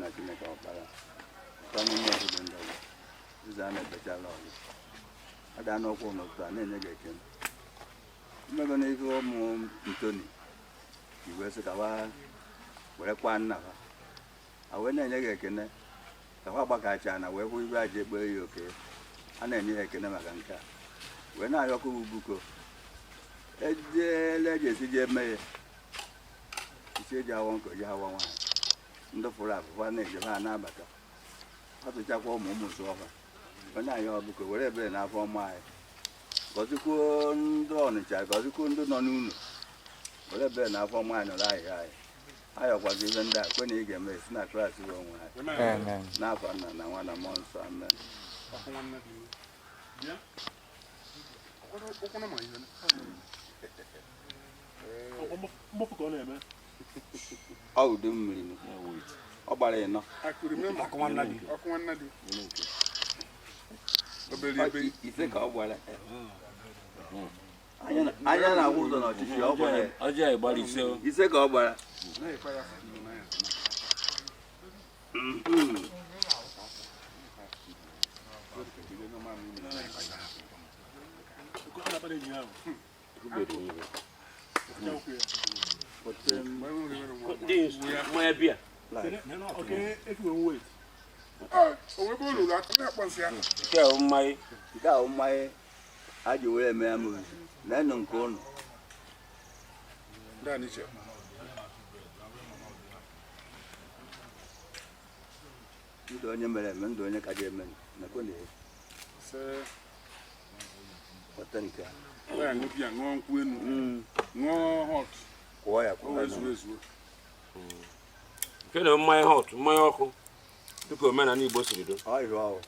Na Chineke Ọkpara ụtọ n'ime obodo ndị ọzọ ụzọ a na-ekpechala ọzọ ada n'ụkwụ n'ụtụtụ a na-enye gị ekele mmego n'ife ụmụ Ntoni igwe sị ka wa were kwa nna ha a wee na-enye gị ekene ka ha gbakacha na wee hụ ibe aja ekpere ya oke a na-enye ha ekene maka nke a wee na-ayọkọ ubuko ejele eji esi ji eme ya isi eji awọ nkọ ji awọ nwaanyị ndị fụrụ afụfụ a na-eje ha na-abata ọ tụchakwa ụmụ ụmụ sụọ ha onye anyị ọbụko were ebere n'afọ ọma anyị gọzikwuo ndị Ọnịcha, gọzikwuo ndị nọ n'ụlọ, were ebere n'afọ ọma anyị nọrọ ahịhịa anyị ayọkwazi ibe ndị a kwe na ị ga-eme si na Kraịst bụ onwe anyị. Amen. N'afọ Nna na Nwa na Mmụọ Nsọ, amen. Ọkụ nwanne dị. Bịa. Ụkwụ na ma ihe. Mgbofu ka ọ na-eme. Ọ udu mmiri nụ. Ọ gbara ịnọ. I could remember. Ọkụ nwanne dị. Ọkụ nwanne dị. Obere ebe. Ise ka ọ gbara. Anya na-ahụ ụzọ n'ọchịchị ọ gbara. Ọjị a gbara ise o. Ise ka ọ gbara. Na-ekwe ya afọ n'anya. Ọ na-akpara enyi ya ahụ. Acha ụkwụ ya. Ndị mmanya bịa. Okay, efi wee wait. O wee bụrụ ụlọ aka na-akpọ nsị ahụ. Nke a bụ mmanya. Nke a bụ mmanya a ji were eme ya mozu na-enu nke ụnụ. Ndị a n'iche. Ndụ onye mere eme, ndụ onye kaja eme nakwa na ya. Sị, Kpọta nke a. ọ ya ṅụ biya, ṅụọ nkwụ enu, ṅụọ hot, Kwụọ ya o kwụọ wee ya. zuo ezuo. Nke na mmanya hot, mmanya ọkụ dịka omenala Igbo siri do. Ọ ịrụ ọrụ.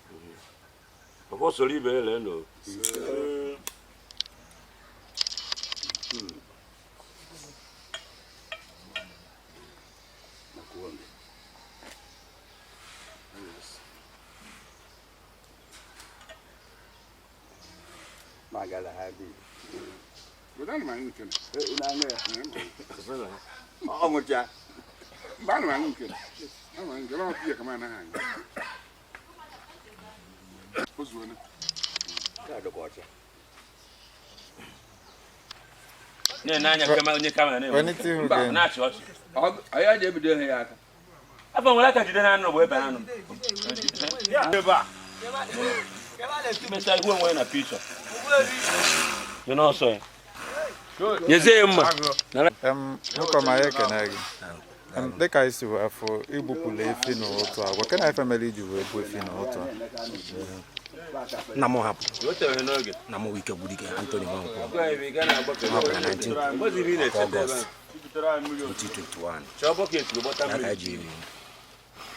Ọfọ soro ibe ya lee no. Nakuwa mbe. Magala ha bi. Weta ana m aṅụ nke na. Unu aṅụ ya. Ọ ṅụcha. Mba, ana m aṅụ nke na. Ana m aṅụ nke na ọ biya ka m anaghị aṅụ. O zuone. Nke a dịkwa ọcha. Na-ene anya kama onye kamera na-eme. Wenite ihu gị. Na-achị ọchị. Ọ ya ji ebido ihe ya aka. Afọ nwere aka jide na anụ bụ ebe anụ. Ebe a. Mesa ihu onwe ya na pichọ. Dị n'ọsọ ya. Nyezie ya mma. Nwoke ọma, anyị ekene gị. Dịka anyị si wee fụ igbupụla efi n'ụtụ a, gwa kena ife mere iji wee gbuo efi n'ụtụ a. Nna m hapụ. O tere n'oge. Nna m wike gburu ike Anthony Nwankwo. Gwa ya ebe ị ga na-agbakọ. Hapụrụ na 19 Ngozi ị na-echeta ebe a. Ọgọst 2021. Chọọ bọket gbọta Ya ka mmiri. anyị ji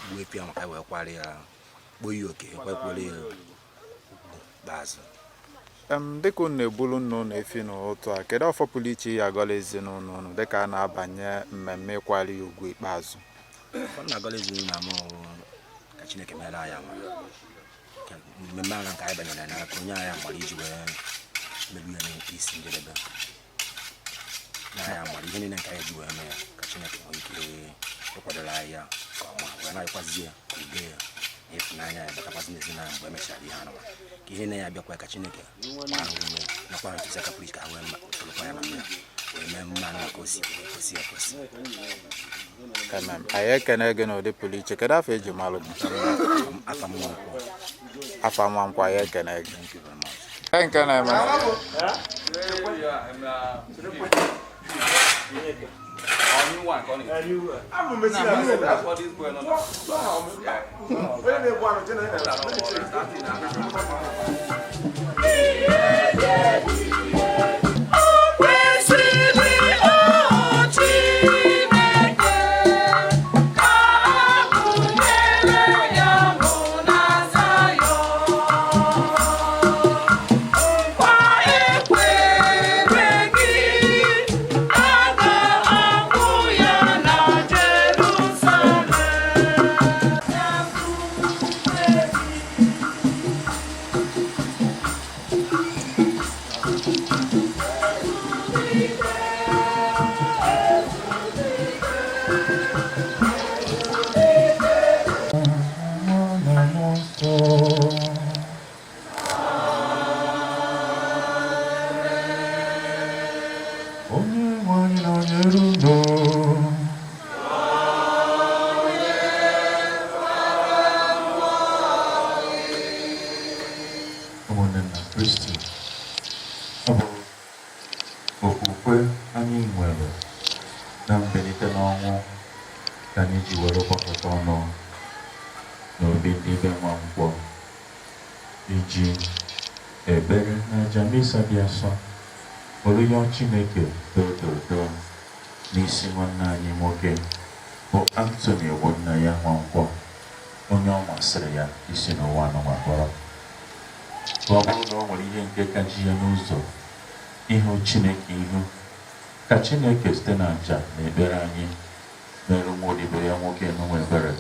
gbuo efi ahụ ka anyị wee kwara ya kpoo ya oke kwekwere ya ikpeazụ. Dịka unu na-egburu nna unu efi n'ụtụ a, kedu ọfọ pụrụ iche ya agọla ezinụlọ unu dịka a na-abanye mmemme ịkwari ya ugwu ikpeazụ? Ọ na-agọla ezinụlọ m ọrụ ka Chineke mere anyị amara. Ka mmemme agha nke anyị banyere n'aka onye anyị amara iji wee meru ya n'isi njedebe. Na anyị amara ihe niile nke anyị ji wee mee ya ka Chineke nwee ike ịkwadoro anyị ya nke ọma wee na-anyịkwazi ya ka udo ya na ịfụnanya ya batakwazi n'ezinụlọ anyị mgbe e mechara ihe anụwa ka ihe na ya abịakwa ka Chineke gbaa ha ume nakwa ha ntụziaka pụrụ iche ka ha wee tụrụkwa ya na ya wee mee mma anụ ka o si wee kwesị ekwesị. Amen. Anyị ekene gị n'ụdị pụrụ iche. Kedu afọ eji malụ gị? Afa m Nwankwo. Afa Nwankwo, anyị ekene gị. Thank you very much. Ee, nke na-eme. Kwesịrị o Chineke ka akụnyere ya mụ na Zayọn nkwa ekwere gị a ga-akwụ ya na Jerusalem. Kristi. Ọ bụ okwukwe anyị nwere na mbilite n'ọnwụ ka anyị ji were gbakọta ọnụ n'obi ndị be Nwankwọ iji ekpere na aja misa dị asọ were yọọ Chineke dododo n'isi nwanne anyị nwoke bụ Anthony Ogbonnaya Nwankwọ, onye ọ masịrị ya isi n'ụwa anụnwa kpọrọ, ka ọ bụrụ na o nwere ihe nke ka ji ya n'ụzọ ịhụ Chineke ihu, ka Chineke site na àjà na ekpere anyị mere nwa odibo ya nwoke n'ụwa ebere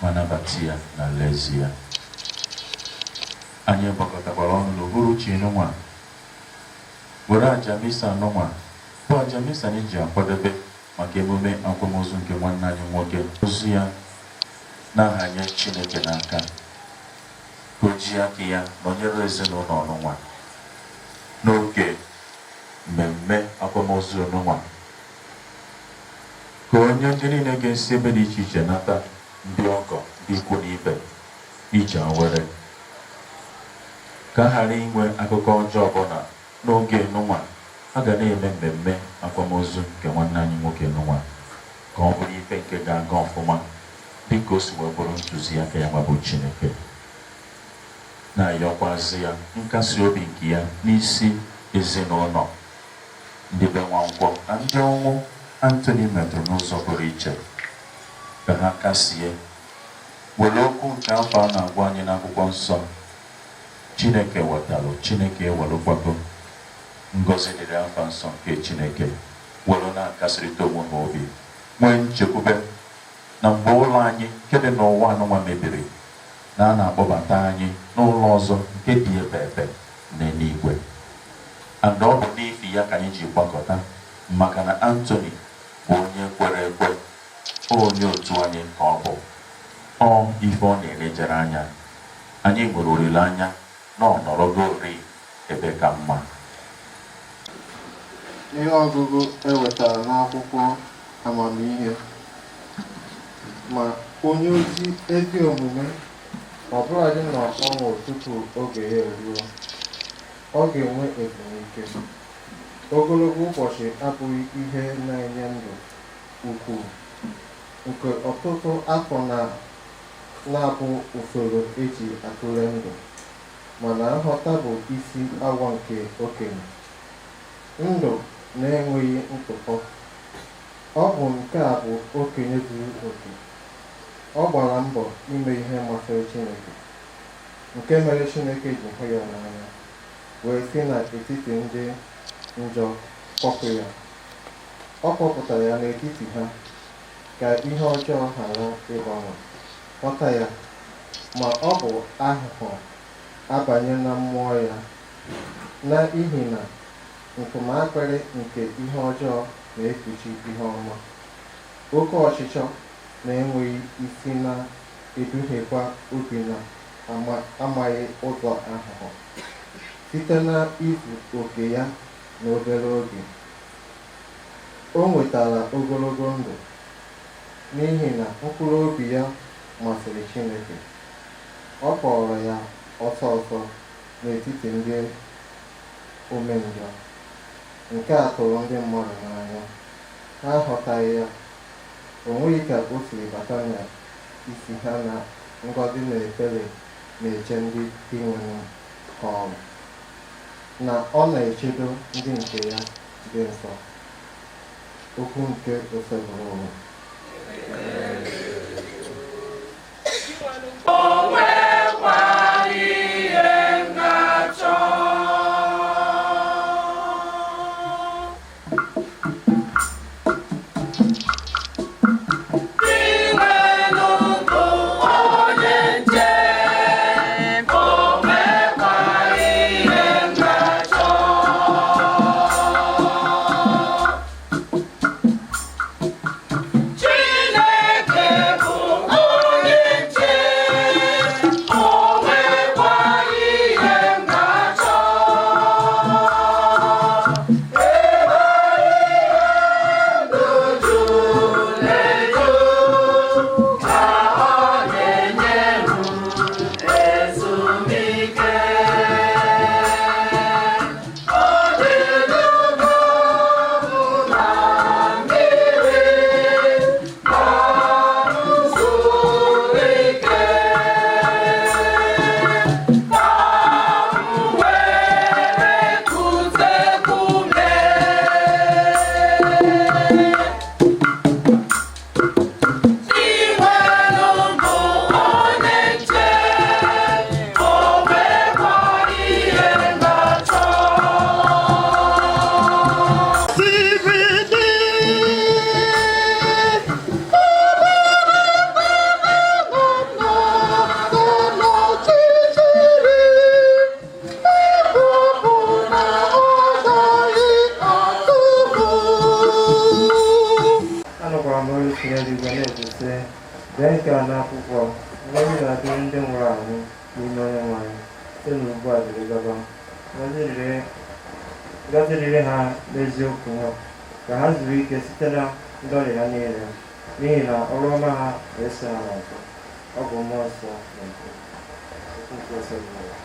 ma nabata ya na alaeze ya. Anyị gbakọtakwara ọnụ n'uhuruchi nụnwa were aja misa nụnwa bụ aja misa anyị ji akwadebe maka emume akwamozu nke nwanne anyị nwoke, ozu ya na-ahanye Chineke n'aka ka o ji aka ya nọnyere ezinụlọ ọnụnwa n'oge mmemme akwamozu ọnụnwa, ka onye ndị niile ga-esi ebe dị iche iche nata, ndị ọgọ, ndị ikwu na ibe, ije awere, ka a ghara inwe akụkọ ọjọọ ọbụla n'oge nụnwa a ga na-eme mmemme akwamozu nke nwanne anyị nwoke nụnwa, ka ọ bụrụ ife nke ga-aga ọfụma dịka o si wee bụrụ ntụziaka ya nwa bụ Chineke, na-ayọkwazị ya nkasi obi nke ya n'isi ezinụlọ ndị be Nwankwọ na ndị ọnwụ Anthony metụrụ n'ụzọ pụrụ iche, ka ha kasie were okwu nke afọ a na-agwa anyị n'akwụkwọ nsọ: Chineke wetalụ, Chineke ewelụkwago, ngọzi dịrị afa nsọ nke Chineke. Were na-akasịrịta onwe ha obi, nwee nchekwube na mgbe ụlọ anyị nke dị n'ụwa anụnwa mebiri, na a na-akpọbata anyị n'ụlọ ọzọ nke dị ebe ebe n'eluigwe. And ọ bụ n'ihi ya ka anyị ji gbakọta, maka na Anthony bụ onye kwere ekwe, onye otu anyị ka ọ bụ. Ọ ife ọ na-elejere anya, anyị nwere olileanya na ọ nọrọgori ebe ka mma. Ihe ọgụgụ e wetara n'akwụkwọ Amamihe. Ma onye ozi ezi omume, ọbụladị na ọ nwụrụ tupu oge ya eruo, ọ ga-enwe ezumike. Ogologo ụbọchị abụghị ihe na-enye ndụ ukwuu, nke ọtụtụ afọ na-abụ usoro eji atụle ndụ, mana nghọta bụ isi agwa nke okenye. Ndụ na-enweghị ntụpọ. Ọ bụ nke a bụ okenye zuru oke. Ọ gbara mbọ ime ihe masịrị Chineke, nke mere Chineke ji hụ ya n'anya, wee si n'etiti ndị njọ kpọpụ ya. Ọ kpọpụtara ya n'etiti ha ka ihe ọjọọ ghara ịgbanwe ghọta ya, ma ọ bụ aghụghọ abanye na mmụọ ya, n'ihi na ntụmakpịrị nke ihe ọjọọ na-ekpuchi ihe ọma. Oke ọchịchọ na-enweghị isi na-eduhiekwa obi na amaghị ụzọ aghụghọ. Site n'izu oke ya n'obere oge, o nwetara ogologo ndụ, n'ihi na mkpụrụ obi ya masịrị Chineke. Ọ kpọrọ ya ọsọ ọsọ n'etiti ndị omenjọ. Nke a tụrụ ndị mmadụ n'anya, ha aghọtaghị ya. O nweghị ka o siri bata n'isi ha na ngọzi na ebere na-eche ndị Dinwenụ nke ọrụ, na ọ na-echedo ndị nke ya dị nsọ. Okwu nke Osebụrụwa. O nwekwara ihe m ga-achọ. Dinwenụ bụ onye nche, o nwekwara ihe m ga-achọ. ga-adịrị ndị nwụrụ anwụ n'ime Onyenwe anyị site n'ugbu a dịrị gaba. Ngọzi dịrị ha n'eziokwu ha, ka ha zuru ike site na ndọlị ha niile, n'ihi na ọrụ ọma ha na-eso ha n'azụ. Ọ bụ Mmụọ Nsọ na-ekwu. Okwu nke Osebụrụwa.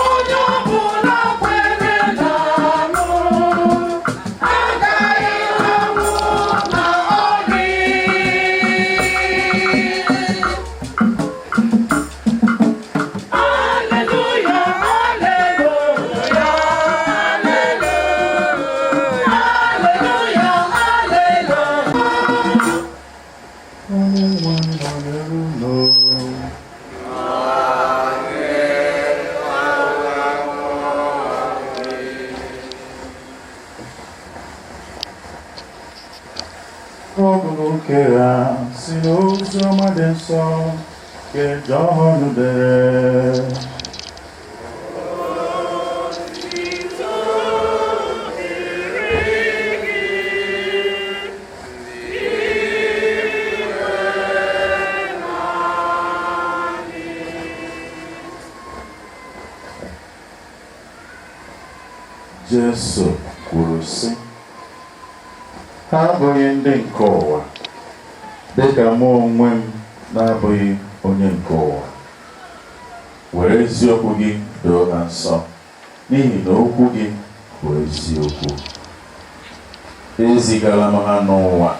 Onye ọbụla kwere na mụ agaghị anwụ ma ọlị. Aleluya, aleluya, aleluya, aleluya. Onyenwe anyị nọnyere unu. Ọ bụ nke ha si n'ozi ọma dị nsọ nke Jọn dere. Jesu kwuru sị, ha abụghị ndị nke ụwa, dịka mụ onwe m na-abụghị onye nke ụwa. Were eziokwu gị doo ha nsọ, n'ihi na okwu gị bụ eziokwu. Ezigala m ha n'ụwa,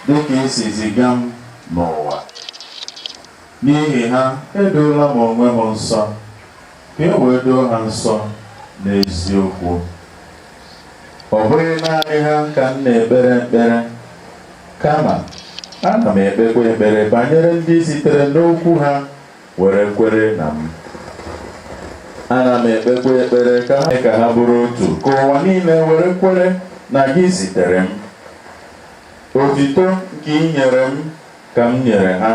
dịka i si ziga m n'ụwa. N'ihi ha edoola m onwe m nsọ, ka e wee doo ha nsọ n'eziokwu. Ọ bụghị naanị ha ka m na-ekpere ekpere, kama ana m ekpekwa ekpere banyere ndị sitere n'okwu ha were kwere na m. Ana m ekpekwa ekpere ka ha bụrụ otu, ka ụwa niile were kwere na gị zitere m. Otito nke ị nyere m ka m nyere ha,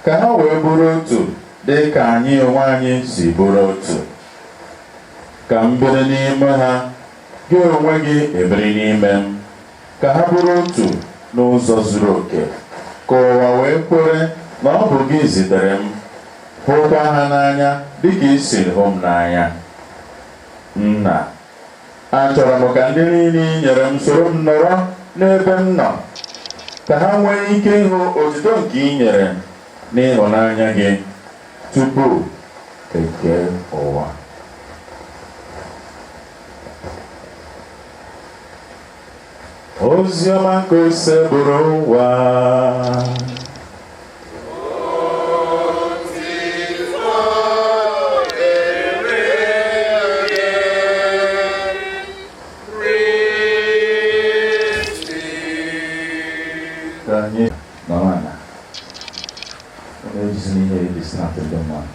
ka ha wee bụrụ otu dị ka anyị onwe anyị si bụrụ otu. Ka m biri n'ime ha, gị onwe gị ebiri n'ime m, ka ha bụrụ otu n'ụzọ zuru oke, ka ụwa wee kwere na ọ bụ gị zitere m, hụkwa ha n'anya dịka i si hụ m n'anya. Nna, achọrọ m ka ndị niile i nyere m soro m nọrọ n'ebe m nọ, ka ha nwee ike ịhụ otito nke i nyere n'ịhụnanya gị tupu ekee ụwa. Ozi ọma nke Osebụrụwa. Ka anyị nọrọ ala, unu ejizina ihe distract ndị mmadụ.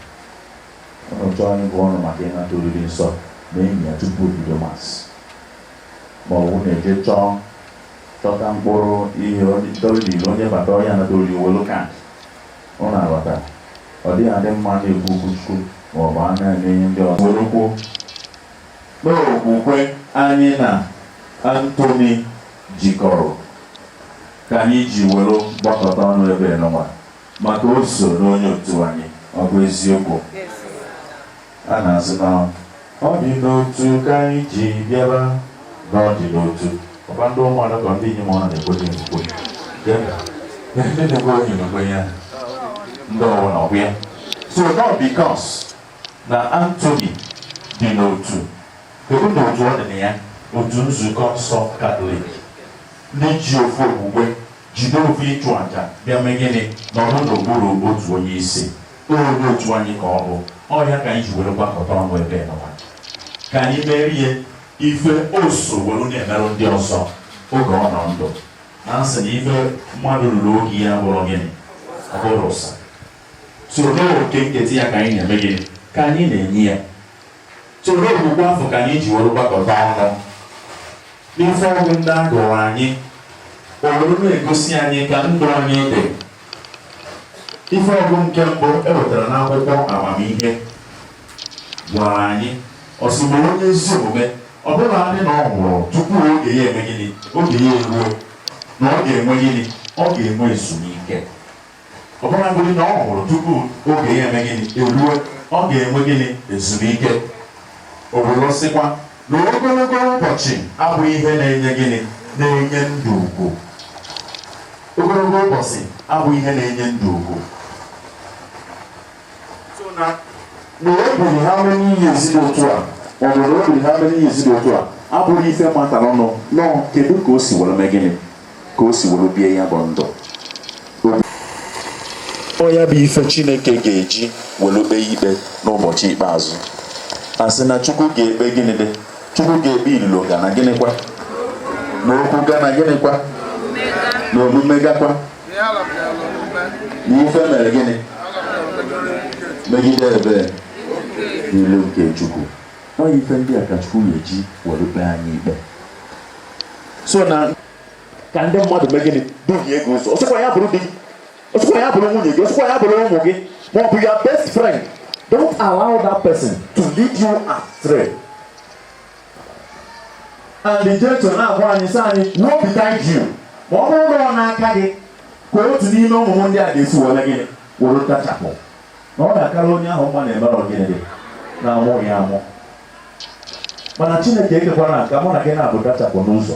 Unu chọọ ịgụ ọnụ maka ịnata oriri nsọ na enyi ya tupu o bido Mass, ma ọ bụ na-eje chọọ chọta mkpụrụ ihe dọrọ onye bata onye anata oriri welu kaadị. Ụnụ aghọta, ọ dịghị adị mma na-ekwu okwu Chukwu ma ọ bụ a na-eme ihe ndị ọzọ. Werekwuo n'okwukwe anyị na Anthony jikọrọ ka anyị ji were gbakọta ọnụ ebe nụnwa, maka o so n'onye otu anyị. Ọ bụ eziokwu a na-asị na ọ dị n'otu ka anyị ji bịaba, na ọ dị n'otu ọkwa ndị ụmụada ka ndị inyom ọ na-ekwenye okwukwe ndị na-ekwenye okwukwe ya ndị ọwụ na ọbụ ya. So not because na Anthony dị n'otu, kedu na otu ọ dị na ya, otu nzukọ nsọ Katọlik, ndị ji ofu okwukwe jide ofu ịchụ àjà bịa mee gịnị, nọrọ n'okpuru otu onye isi, onye otu anyị ka ọ bụ. Ọhịa ka anyị ji were gbakọta ọnụ ebe nọwa, ka anyị merie ife oso were na-emerụ ndị ọzọ oge ọ nọ ndụ. Na nsị na ife mmadụ ruru oge ya bụrụ gịnị, ọ bụrụ ụsa. So n'oke nketa ya ka anyị na-eme gịnị, ka anyị na-enye ya. So N'okwukwe afọ ka anyị ji were gbakọta ọnụ n'ife ọgụ ndị a gụrụ anyị, o were na-egosi anyị ka ndụ anyị dị. Ife ọgụ nke mbụ e wetara n'akwụkwọ amamihe gwara anyị ọsịgboro onye ezi omume ọ bụla adị na ọ nwụrụ tupu oge ya eme gịnị, oge ya eruo, na ọ ga-enwe gịnị, ọ ga-enwe ezumike. Ọ bụla bụrụ na ọ nwụrụ tupu oge ya eme gịnị, eruo, ọ ga-enwe gịnị, ezumike. Obodo sịkwa na ogologo ụbọchị abụghị ihe na-enye gịnị, na-enye ndụ ugwu. Ogologo ụbọchị abụghị ihe na-enye ndụ ugwu. So na o biri ha mee n'ihi ezi dị otu a, ma ọ bụ na o biri ha mee n'ihi ezi dị otu a, abụghị ife matara ọnụ nọọ. Kedu ka o si were mee gịnị, ka o si were bie ya bụ ndụ? Ọ ya bụ ife Chineke ga-eji were kpee ikpe n'ụbọchị ikpeazụ. A sị na Chukwu ga-ekpe gịnị dị? Chukwu ga-ekpe ililo ga na gịnịkwa? Na okwu ga na gịnịkwa? Na omume gakwa? Na ife mere gịnị? Megide ebe ilu nke Chukwu. Ọ ife ndị a ka Chukwu ga-eji were kpee anyị ikpe. So na ka ndị mmadụ mee gịnị? Duhie gị ụzọ. Ọ sịkwa ya bụrụ di gị, ọ sịkwa ya bụrụ nwunye gị, ọ sịkwa ya bụrụ ụmụ gị, ma ọ bụ your best friend. Don't allow that person to lead you astray. And the gentle na-agwa anyị sị anyị, woe betide you ma ọ bụrụ na ọ n'aka gị ka otu n'ime ụmụ m ndị a ga-esi were gịnị, were tachapụ, na ọ ga-akara onye ahụ mma na-emere gịnị dị na-amụghị amụ. Mana Chineke ekekwara ka mụ na gị na-abụ dachapụ n'ụzọ.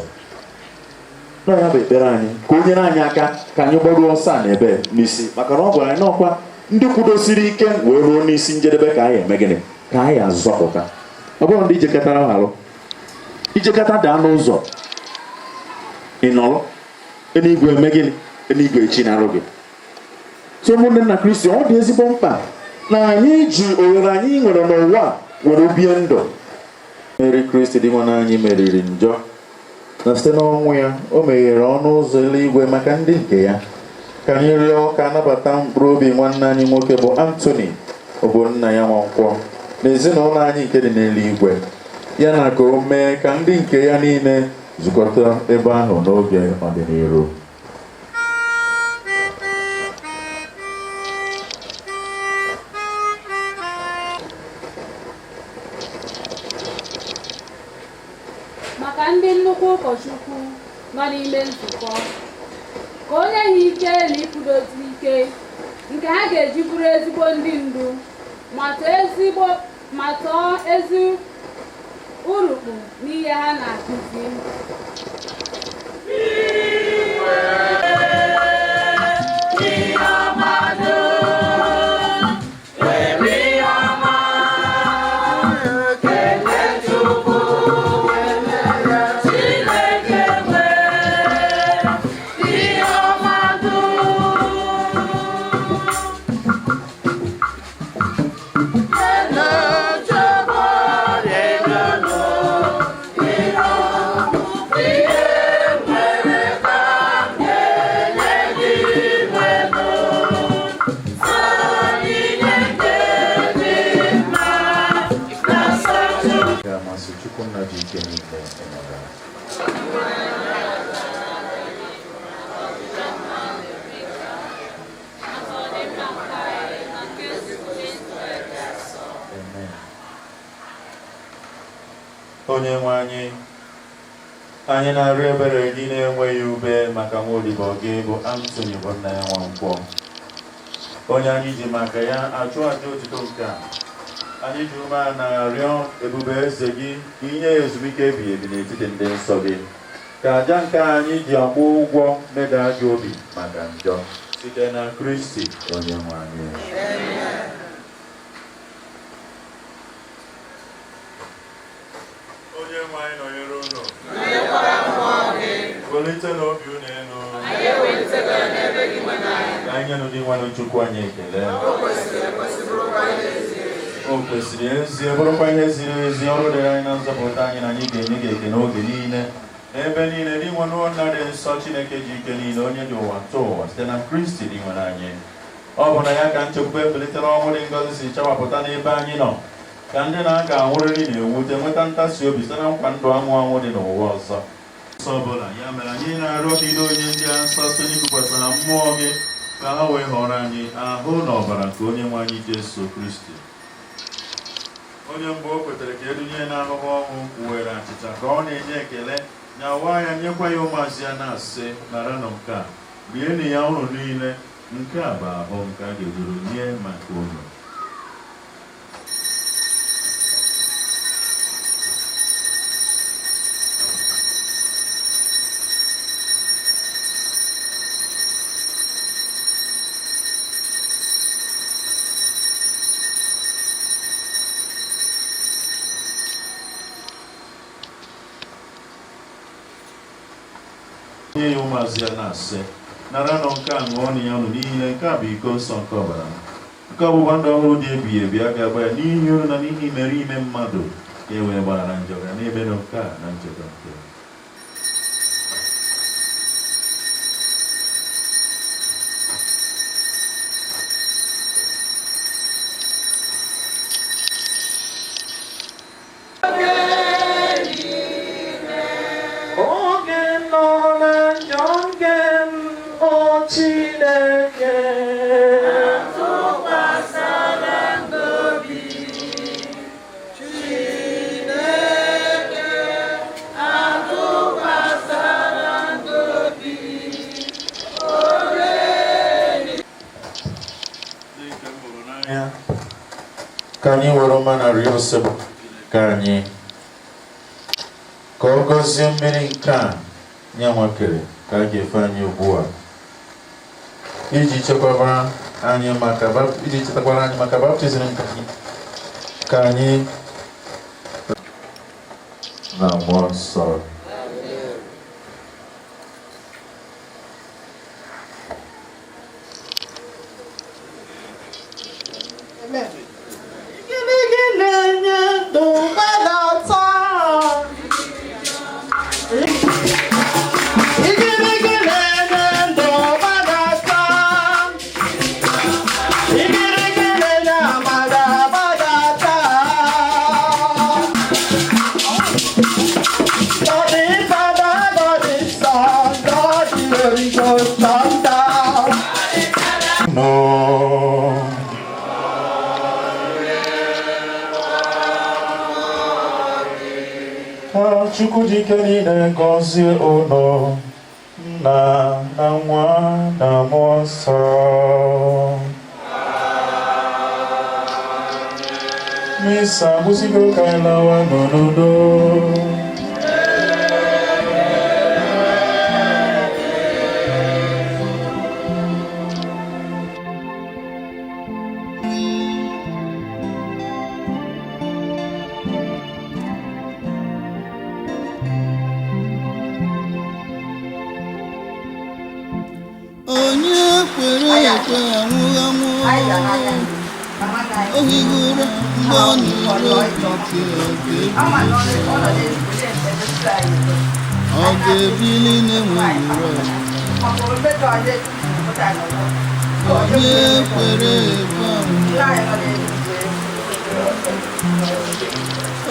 Nọ ya bụ ekpere anyị, ka o nyere anyị aka ka anyị gbaruo ọsọ a n'ebe n'isi, maka na ọ gwara anyị n'ọkwa ndị kwudosiri ike wee ruo n'isi njedebe ka anyị eme gịnị, ka anyị azọpụta. Ọ bụrụ ndị ijekọtara arụ ijekọta daa n'ụzọ, ị nọrọ eluigwe eme gịnị, eluigwe echi na-arụ gị. So ụmụnne nna Kristi, ọ dị ezigbo mkpa na anyị ji ohere anyị nwere n'ụwa were bie ndụ. Meri Kristi dị nwa anyị meriri njọ, na site n'ọnwụ ya o meghere ọnụ ụzọ eluigwe maka ndị nke ya. Ka anyị rịọ ka anabata mkpụrụ obi nwanne anyị nwoke bụ Anthony Ogbonna ya Nwankwọ na ezinụlọ anyị nke dị n'eluigwe, ya na ka o mee ka ndị nke ya niile zukọta ebe ahụ n'oge ọdịnihu. Maka ndị nnukwu ụkọchukwu nọ n'ime nzukọ, ka o nye ha ike na ịkwụdosi ike nke ha ga-eji bụrụ ezigbo ndị ndu ma tọọ ezi urukpu n'ihe ha na-akụzi. Ga-amasị Chukwu nna ji ike niile ịnọdara. Amen. Onye nwe anyị, anyị na-arịọ ebere gị na-enweghị ube maka nwaodibo gị bụ Anthony bụ nna ya Nwankwọ, onye anyị ji maka ya achụ aja otito nke a. Anyị ji umeala na-arịọ ebube eze gị ka inye ya ezumike ebighị ebi n'etiti ndị nsọ gị, ka aja nke anyị ji akwụ ụgwọ meda gị obi maka njọ, site na Kristi onye nwe anyị. Onye nwe anyị nọnyere unu. Welite n'obi unu elu. Ka anyị nyenụ dị nwanne Chukwu anyị ekele. O kwesịrị ezie, bụrụkwa ihe ziri ezi, ọrụ dịrị anyị na nzọpụta anyị, na anyị ga-enye gị ekele oge niile n'ebe niile, dị nwe nna dị nsọ, Chineke ji ike niile, onye dị ụwa ntụ ụwa, site na Kristi dị nwere anyị. Ọ bụ na ya ka nchekwube mbilite n'ọnwụ dị ngọzi si chawapụta n'ebe anyị nọ. Ka ndị na-aga anwụrịrị na-ewute nweta ntasi obi site na nkwa ndụ anwụ anwụ dị n'ụwa ọzọ. Nsọ ọbụla ya mere anyị na-arịọ ka ido onye ndị a nsọ site n'ikwukwasị na mmụọ gị ka ha wee họrọ anyị ahụ na ọbara nke onye nwe anyị Jesu Kristi. Onye mbụ o kwetere ka edunye n'ahụhụ ọnwụ were achịcha ka ọ na-enye ekele nyawa ya nyekwa ya ụmụazị ya na-asị, naranụ nke a, rienụ ya unu niile, nke a bụ ahụ nke a ga-ejuru nye maka unu. Nye ya ụmụazị ya na-asị, naranụ nke a, ṅụọnụ ya unu niile, nke a bụ iko nsọ nke ọbara m, nke ọgbụgba ndụ ọhụrụ dị ebighị ebi a ga-agba ya n'ihi unu na n'ihi imerime mmadụ ka e wee gbaghara njọ ga na-emenụ nke a na ncheta nke m. Oge nọ na njọ nke m, o Chineke, atụkwasịla m obi. Chineke, atụkwasịla m obi. Ka anyị were ọma na rịọ osebụ ka anyị ka ọ gọzie mmiri nke a nye nwakere ka a ga-efe anyị ugbu a iji chekwaba anyị maka iji chetakwara anyị maka baptizim nke anyị ka anyị na mmụọ nsọ. Gịnị na-enye ndụ gbadata? Igirigi na-enye ndụ gbadata. Igirigi na-enye amara gbadata. God the Father, God the Son, God the Holy Ghost, come down. No. Ka Chukwu dị ike niile gọzie unu, nna na nwa na mmụọ nsọ. Misa agwụsịgo, ka anyị lawa n'udo. Onye kwere ekwe anwụghị anwụ ohihi ụra mgbe ọ nụrụ opi ike, ọ ga-ebili na-enweghị ụra. Onye kwere ekwe anwụghị,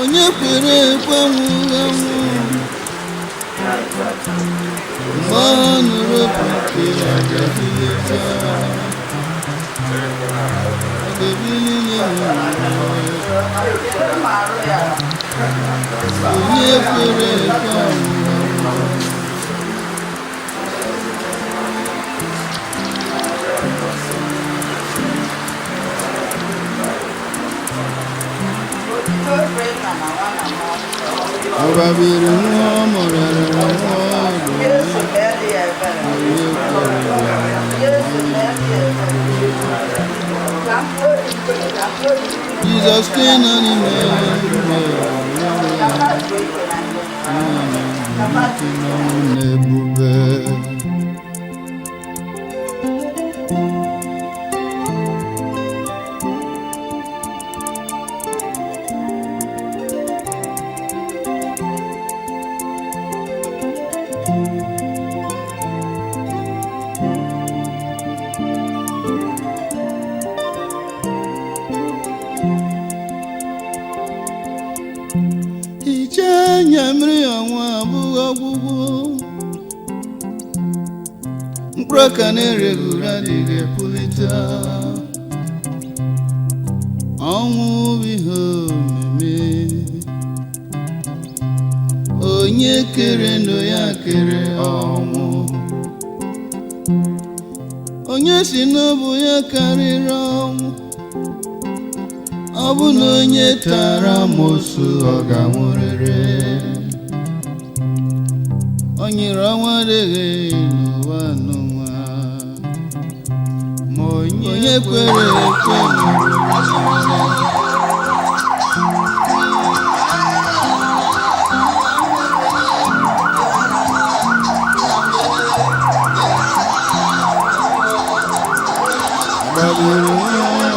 onye kwere ekwe anwụghị anwụ mgbe ọ nụrụ opi ike, ọ ga-ebili taa. Ọ ga-ebili na-enweghị ụra. Onye kwere ekwe anwụghị anwụ. Ọbabiri nwa mụrịrị nwa ọdụ onye kwere. Jizọs nọ n'ime n'ebube. Hichaa anya mmiri, ọnwụ abụghị ọgwụgwụ. Mkpụrụ ọka na-ereghị ure adịghị epulite. Ọnwụ bụ ihe omimi. Onye kere ndụ ya kere ọnwụ. Onye si n'ọbụ ya karịrị ọnwụ. Ọ bụ na onye tara amosu, ọ ga-anwụrịrị. O nyere ọnwụ adịghị n'ụwa n'ụwa, ma onye kwere ekwe nwere. Gbagburu nwa.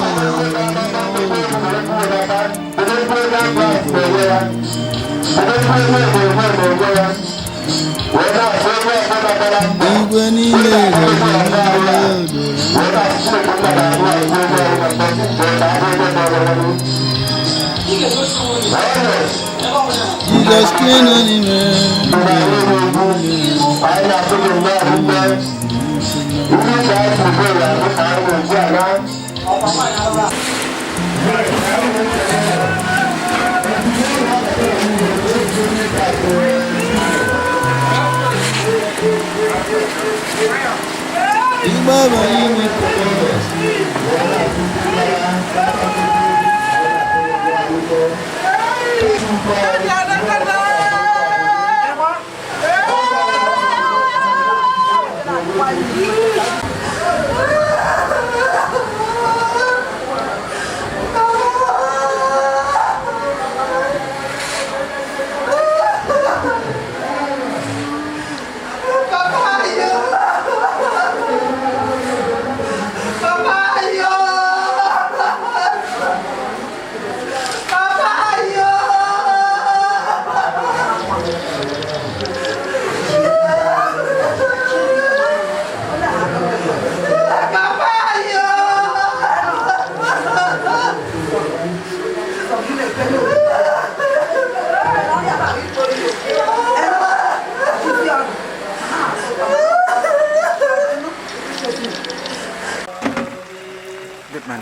Igwe niile gaje n'ime odoro. Jizọs nọ n'ime. Ịgbaba n'ime Kraịst. Good man.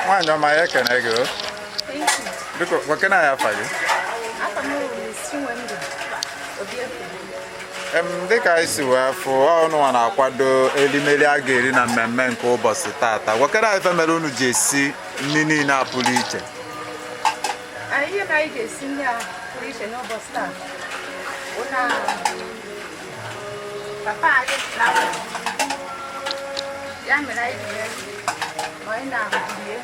Nwaanyị ọma, ya ekene gị o. Biko, gwakena ya afa gị. Afa m bụ Miss Chinwendu Obiefuna. Dịka anyị si wee fụ, ọnụnwa na-akwado elimeli a ga-eri na mmemme nke ụbọchị tata. Gwakena anyị ife mere unu ji esi nri niile a pụrụ iche. Ihe na anyị ga-esi nri a pụrụ iche n'ụbọchị taa bụ na papa anyị na-apụ, ya mere anyị ji wee ma anyị na-rie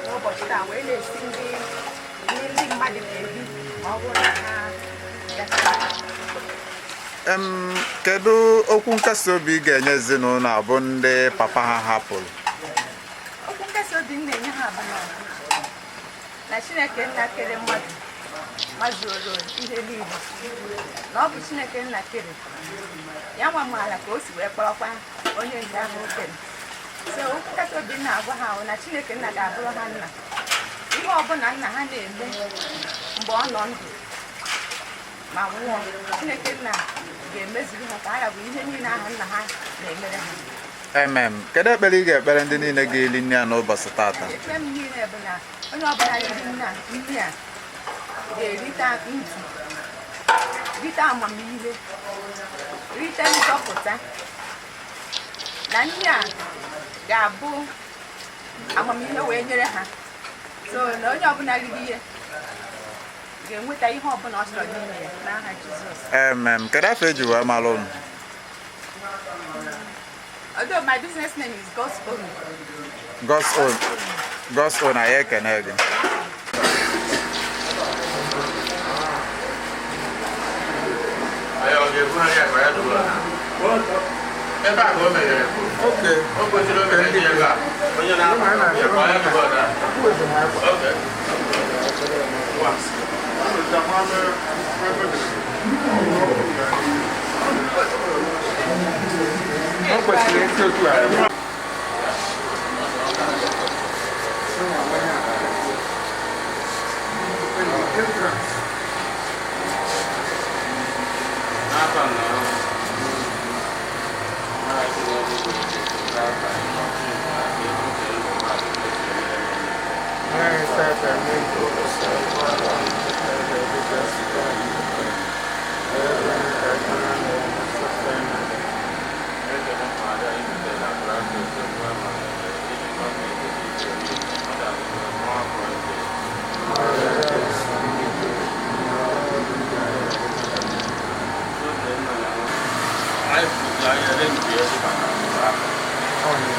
n'ụbọchị taa, wee na-esi nri nri ndị mmadụ ga-eri ma ọ bụrụ na ha bịachara. Kedu okwu nkasi obi ị ga-enye ezinụlọ a bụ ndị papa ha hapụrụ? Okwu nkasi obi m na-enye ha bụ na Chineke nna kere mmadụ mazuoro ihe niile, na ọ bụ Chineke nna kere ya, nwa maara ka o si wee kpọrọkwa onye nke ahụ o kere. So okwu nkasi obi m na-agwa ha bụ na Chineke nna ga-abụrụ ha nna. Ihe ọbụla nna ha na-eme mgbe ọ nọ ndụ ma nwụọ, Chineke nna ga-emezuru ha ka ha bụ ihe niile ahụ nna ha na-emere ha. Emem, kedu ekpere ị ga-ekpere ndị niile ga-eli nne ya n'ụbọchị tata? Ekpere m niile bụ na onye ọbụla riri nna nri a ga-erite ndụ, rite amamihe, rite nzọpụta, na nri a ga-abụ amamihe wee nyere ha. So na onye ọbụla riri ihe ga-enweta ihe ọbụla ọ chọrọ n'ime ya, n'aha Jizọs. Emem, kedu afọ eji wee mara unu? Although my business name is God's Own. God's Own. God's Own, anyị ekene gị. Ebe a ka o meghere. O kwesịrị o meghere ebe a. Onye na-akpa ya ka ọ ya dụba na. Okay. O kwesịrị isi otu a.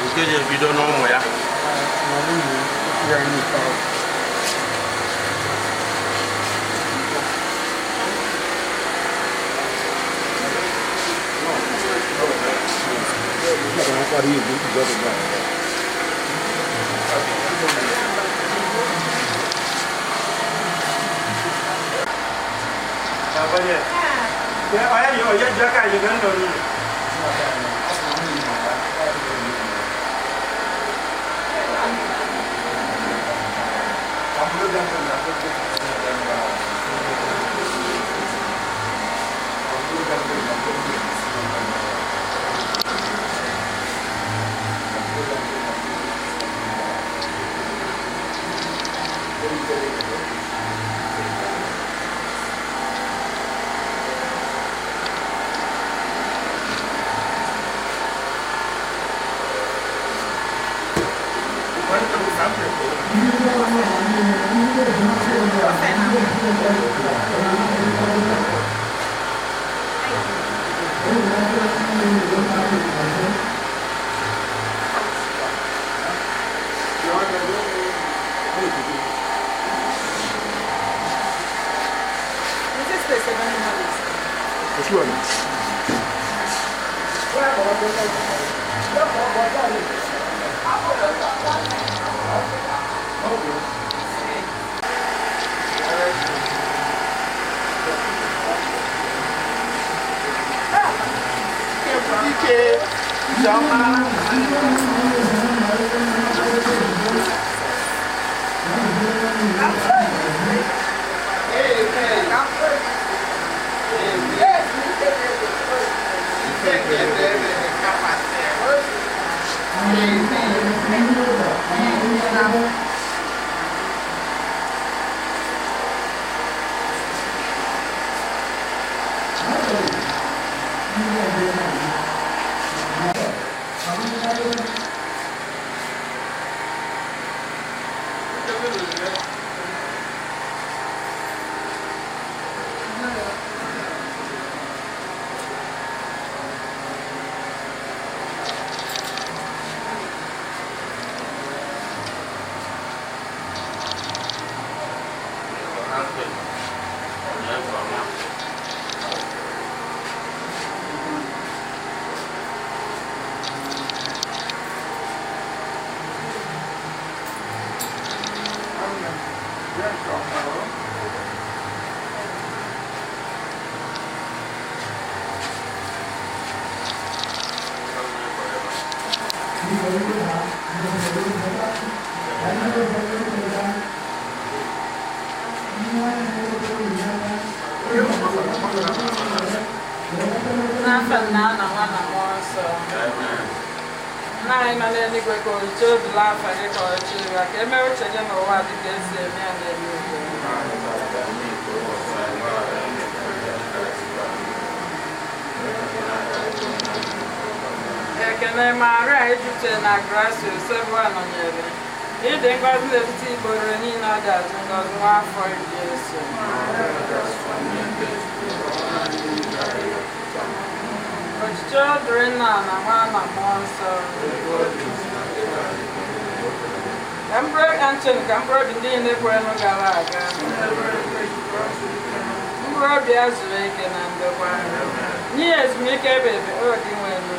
Nke ji ebido n'ụmụ ya. N'afọ nna na nwa na mmụọ nsọ. Nna anyị nọ n'eluigwe ka otuto dịrị afa gị ka ọchị ya ka e mee uche gị n'ụwa dị ka esi eme ya n'eluigwe. Ekene Maria ejupụtara na grasia osebụwa nọnyere ịdị ngọzi n'etiti igboro niile ọ dị azụ ngọzi nwa afọ Jesu. Otuto dịrị nna na nwa na mmụọ nsọ. Ka mkpụrụ Antoni ka mkpụrụ obi ndị niile kwerenụ gara aga. Mkpụrụ obi ya zuru ike na ndokwa. Nye ya ezumike ebe ebe o dị nwenu.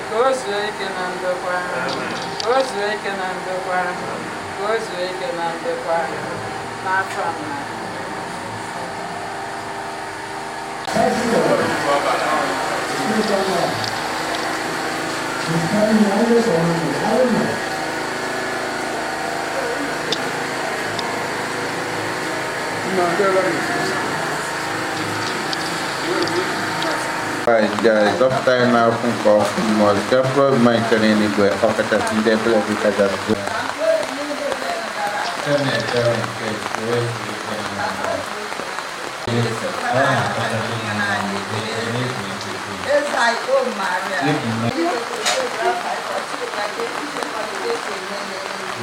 Ka o zuo ike na ndokwa. Ka o zuo ike na ndokwa. Ka o zuo ike na ndokwa. N'afọ nna. Zọpụta anyị n'afọ nke ọkụ mmụọ nke mkpụrụ obi ma nke n'eluigwe ọkachasị ndị ebere gị kachasị. Site n'ebere nke Chukwu ezu ike na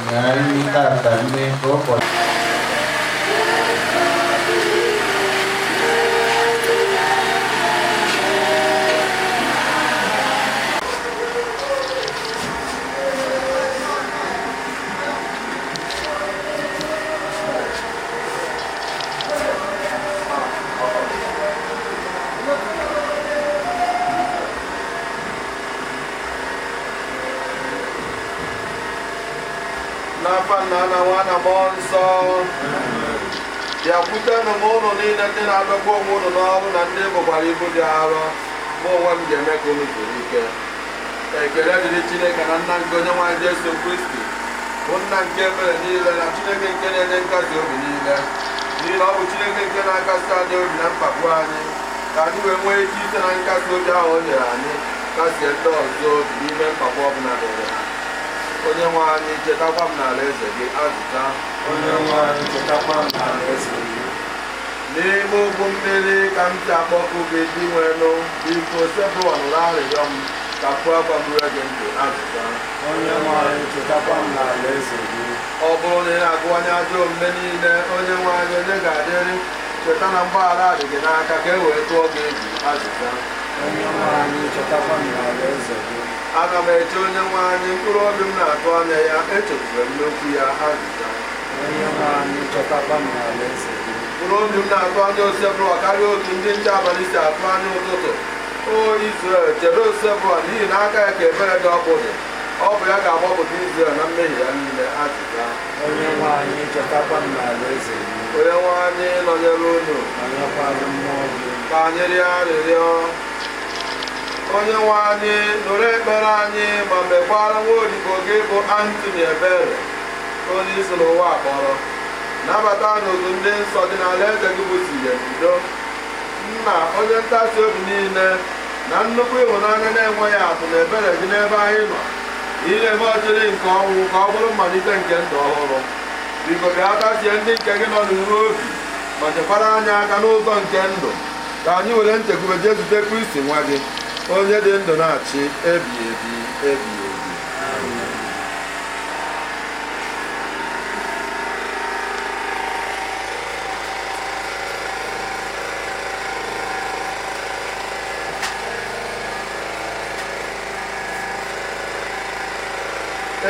Nyari tata ndị ụbọchị. N'afa nna na nwa na mmụọ nsọ, bịakwutenụ m ụnụ niile ndị na-adọgbu onwe ụnụ n'ọrụ na ndị bụkwara ibu dị arọ, mụ onwe m ga-eme ka unu zuru ike. Ekele dịrị Chineke na nna nke onye nwe anyị Jesu Kristi, bụ nna nke ebere niile na Chineke nke na-enye nkasi obi niile, n'ihi na ọ bụ Chineke nke na-akasi anyị obi na mkpagbu anyị, ka anyị wee nwee ike ise na nkasi obi ahụ o nyere anyị kasie ndị ọzọ obi n'ime mkpagbu ọbụla dịrị ha. Onye nwe anyị, chetakwa m n'ala eze gị. Azịza. Onye nwe anyị, chetakwa m n'ala eze gị. N'ime ugwu mmiri ka m si akpọku gị, Dinwenụ, biko sepụwa nụrụ arịrịọ m, ka mkpu akwa m rue gị ntị. Azịza. Onye nwe anyị, chetakwa m n'ala eze gị. Ọ bụrụ na ị na-agụwanye ajọ omume niile, onye nwe anyị, onye ga-adịrị? Cheta na mgbaghara dị gị n'aka ka e wee tụọ gị egwu. Azịza. Onye nwe anyị, chetakwa m n'ala eze gị. Ana m eche onye nwe anyị, mkpụrụ obi m na-atụ anya ya, echekwuru m n'okwu ya. Azịza. Onye nwe anyị, chetakwa m n'ala eze gị. Mkpụrụ obi m na-atụ anya Osebụrụwa karịa otu ndị nche abalị si atụ anya ụtụtụ. O Izrel, chere Osebụrụwa, n'ihi na aka ya ka ebere dị ọkụ dị. Ọ bụ ya ga-agbapụta Izrel na mmehie ya niile. Azịza. Onye nwe anyị, chetakwa m n'ala eze gị. Onye nwe anyị nọnyere unu. Nọnyekwara mmụọ gị. Ka anyị rịọ arịrịọ. Onye nwe anyị, nụrụ ekpere anyị ma mekwara nwa odibo gị bụ Anthony ebere, onye isi n'ụwa kpọrọ. Nabata n'otu ndị nsọ dị n'ala eze gị bụ Udo. Nna onye ntasi obi niile na nnukwu ịhụnanya na-enweghị atụ na ebere gị n'ebe anyị nọ, ị na-eme ọchịrị nke ọnwụ ka ọ bụrụ mmalite nke ndụ ọhụrụ. Biko bịa kasie ndị nke gị nọ n'uru obi ma chekwara anyị aka n'ụzọ nke ndụ, ka anyị were nchekwube jee zute Kristi nwa gị, onye dị ndụ na-achị ebi ebi ebi ebi.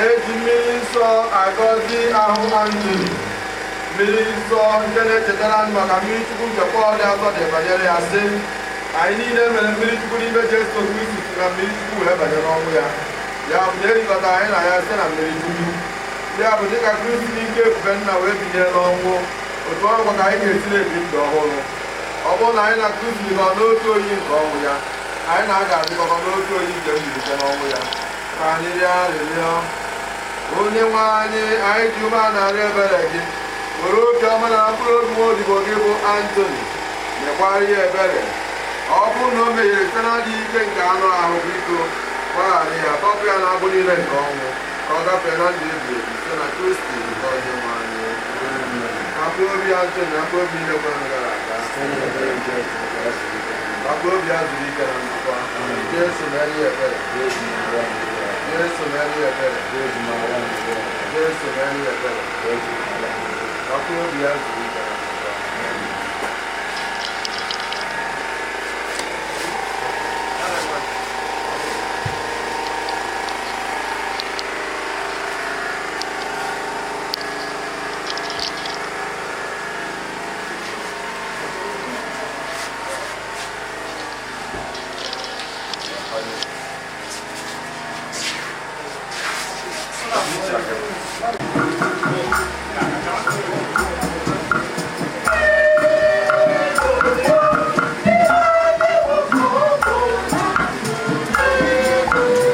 Eji mmiri nsọ agọzi ahụ Anthony, mmiri nsọ nke na-echetara anyị maka mmiri Chukwu nke Pọl dị asọ dị banyere ya sị, anyị niile mere mmiri Chukwu n'ime Jesu Kristi si na mmiri Chukwu wee banye n'ọnwụ ya. Ya bụ na erikọta anyị na ya site na mmiri Chukwu. Ya bụ dịka Kristi n'ike ebube nna wee binye n'ọnwụ, otu ọgwa ka anyị ga-esi na-ebi ndụ ọhụrụ. Ọ bụrụ na anyị na Kristi bikọ n'otu oyi nke ọnwụ ya, anyị na-aga adịkọkọ n'otu oyi nke mbilite n'ọnwụ ya. Ka anyị rịọ arịrịọ. Onye nwe anyị, anyị ji ume narị ebere gị were obi ọma na mkpụrụ obi nwa odibo gị bụ Anthony mekwara ya ebere. Ọ bụrụ na o mehiere site n'adịghị ike nke anụ ahụ, biko gbaghara ya, tọpụ ya n'agbụ niile nke ọnwụ, ka ọ gafee na ndụ ebi ebi site na Kristi onye nwe anyị. Ka mkpụrụ obi Anthony na mkpụrụ obi niile kwere gara aga, ka mkpụrụ obi ya zuru ike na ndokwa. Jesu mere ya ebere. Jesu mere ya ebere. Jesu mere ya ebere. Ka mkpụrụ obi ya zuru ike na ndokwa.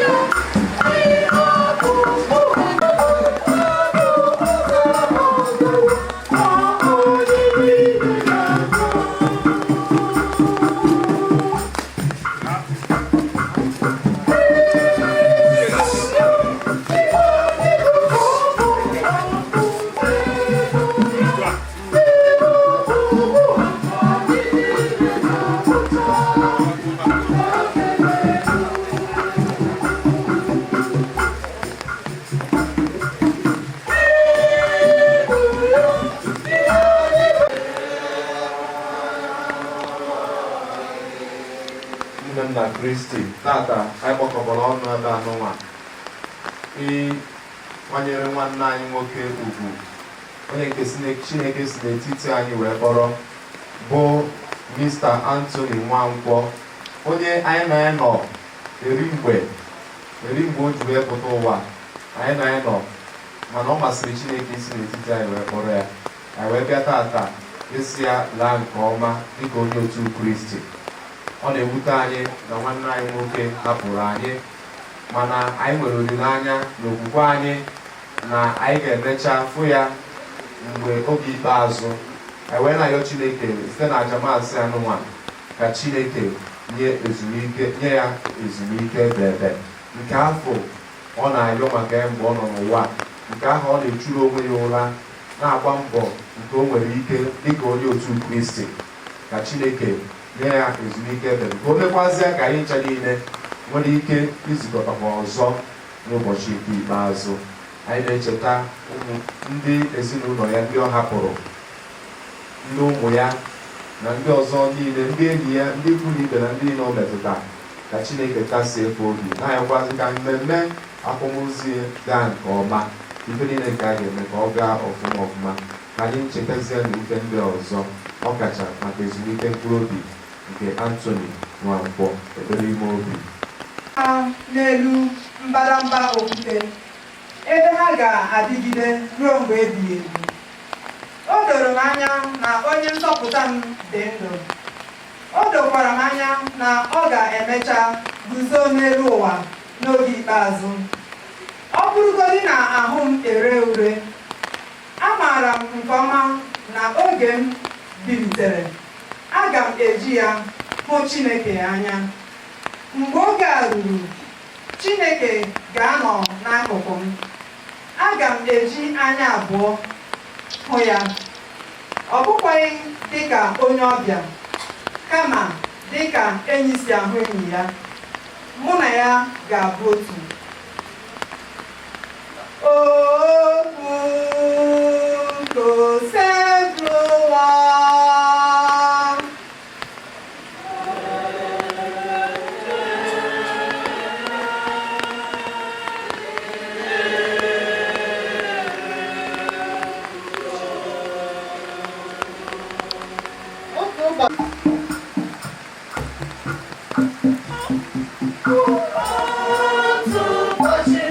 Thank you. Kristi, tata anyị kpọkọbara ọnụ ebe anụnwa ịkwanyere nwanne anyị nwoke ugwu, onye nke Chineke si n'etiti anyị wee kpọrọ, bụ Mr. Anthony Nwankwọ, onye anyị na ya nọ eri mgbe o ji wee pụta ụwa. Anyị na ya nọ, mana ọ masịrị Chineke isi n'etiti anyị wee kpọrọ ya. Anyị wee bịa tata isi ya laa nke ọma dịka onye otu Kristi. Ọ na-ewute anyị na nwanne anyị nwoke hapụrụ anyị, mana anyị nwere olileanya na okwukwe anyị na anyị ga-emecha fụ ya mgbe oge ikpeazụ. Anyị wee na-ayọ Chineke site na aja maasị anụnwa ka Chineke nye ezumike, nye ya ezumike ebebe nke afọ ọ na-ayọ maka ya mgbe ọ nọ n'ụwa, nke ahụ ọ na-echuru onwe ya ụra, na-agba mbọ nke o nwere ike dịka onye otu Kristi. Ka Chineke nye ya ezumike ebebe, ka o mekwazie ka anyị ncha niile nwere ike izukọtakwa ọzọ n'ụbọchị nke ikpeazụ. Anyị na-echeta ụmụ ndị ezinụlọ ya ndị ọ hapụrụ, ndị ụmụ ya na ndị ọzọ niile, ndị enyi ya, ndị ikwu na ibe na ndị niile o metụta. Ka Chineke kasie efe obi, na-ayọkwazị ka mmemme akwamozu gaa nke ọma, ife niile nke a ga-eme ka ọ gaa ọfụma ọfụma. Ka anyị nchetazie na ife ndị ọzọ, ọ kacha maka ezumike mkpụrụ obi nke Anthony Nwankwọ. Ekpere ime obi. Ha n'elu mbadamba okwute ebe ha ga-adịgide ruo mgbe ebighị ebi. O doro m anya na onye nzọpụta m dị ndụ. O dokwara m anya na ọ ga-emecha guzo n'elu ụwa n'oge ikpeazụ. Ọ bụrụgodị na ahụ m ere ure, amaara m nke ọma na oge m bilitere, aga m eji ya hụ Chineke anya. Mgbe oge a ruru, Chineke ga-anọ n'akụkụ m. Aga m eji anya abụọ hụ ya, ọ bụkwaghị dịka onye ọbịa, kama dịka enyi si ahụ enyi ya. Mụ na ya ga-abụ otu. Okwu nke Osebụrụwa. Otu ụbọchị. Otu ụbọchị,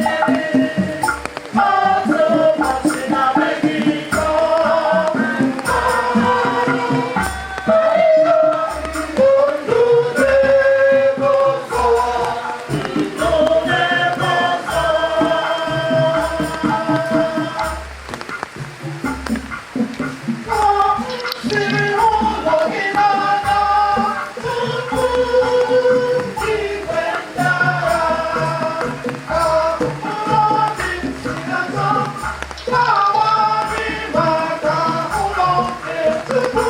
otu ụbọchị na be gị. Ndụ n'ebe ọzọ, ndụ n'ebe ọzọ. Siri ụlọ gị n'anya tupu igwe ndị agha, ka mkpụrụ obi m si atọ na-awagharị maka ụlọ nke Chukwu.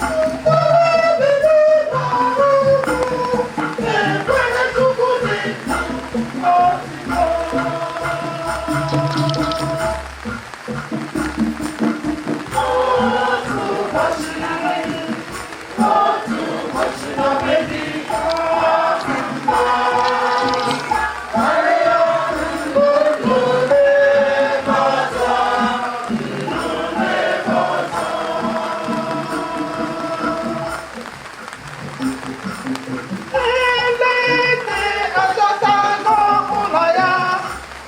Mkpụrụ obi m gbara ugwu na-ekwere Chukwu dị ndụ otito. Otu ụbọchị, otu ụbọchị na be gị kasị mma. Karịa ndụ n'ebe ọzọ, ndụ n'ebe ọzọ. Elete achọtago ụlọ ya,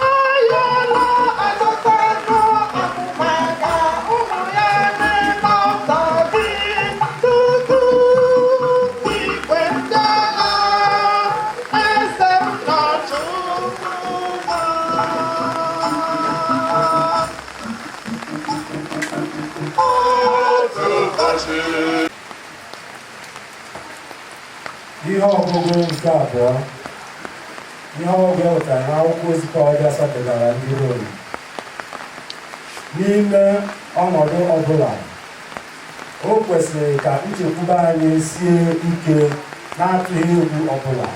ayọla achọtago akụmaka ụmụ ya n'ebe ọzọ gị tutu igwe ndị agha, eze m na Chukwu. Otu ụbọchị. Ihe ọgụgụ nke abụọ. Ihe ọgụgụ e wetara n'akwụkwọ ozi Pọl dị asọ degara ndị Rom. N'ime ọnọdụ ọbụla, o kwesịrị ka nchekwube anyị sie ike na-atụghị egwu ọbụla,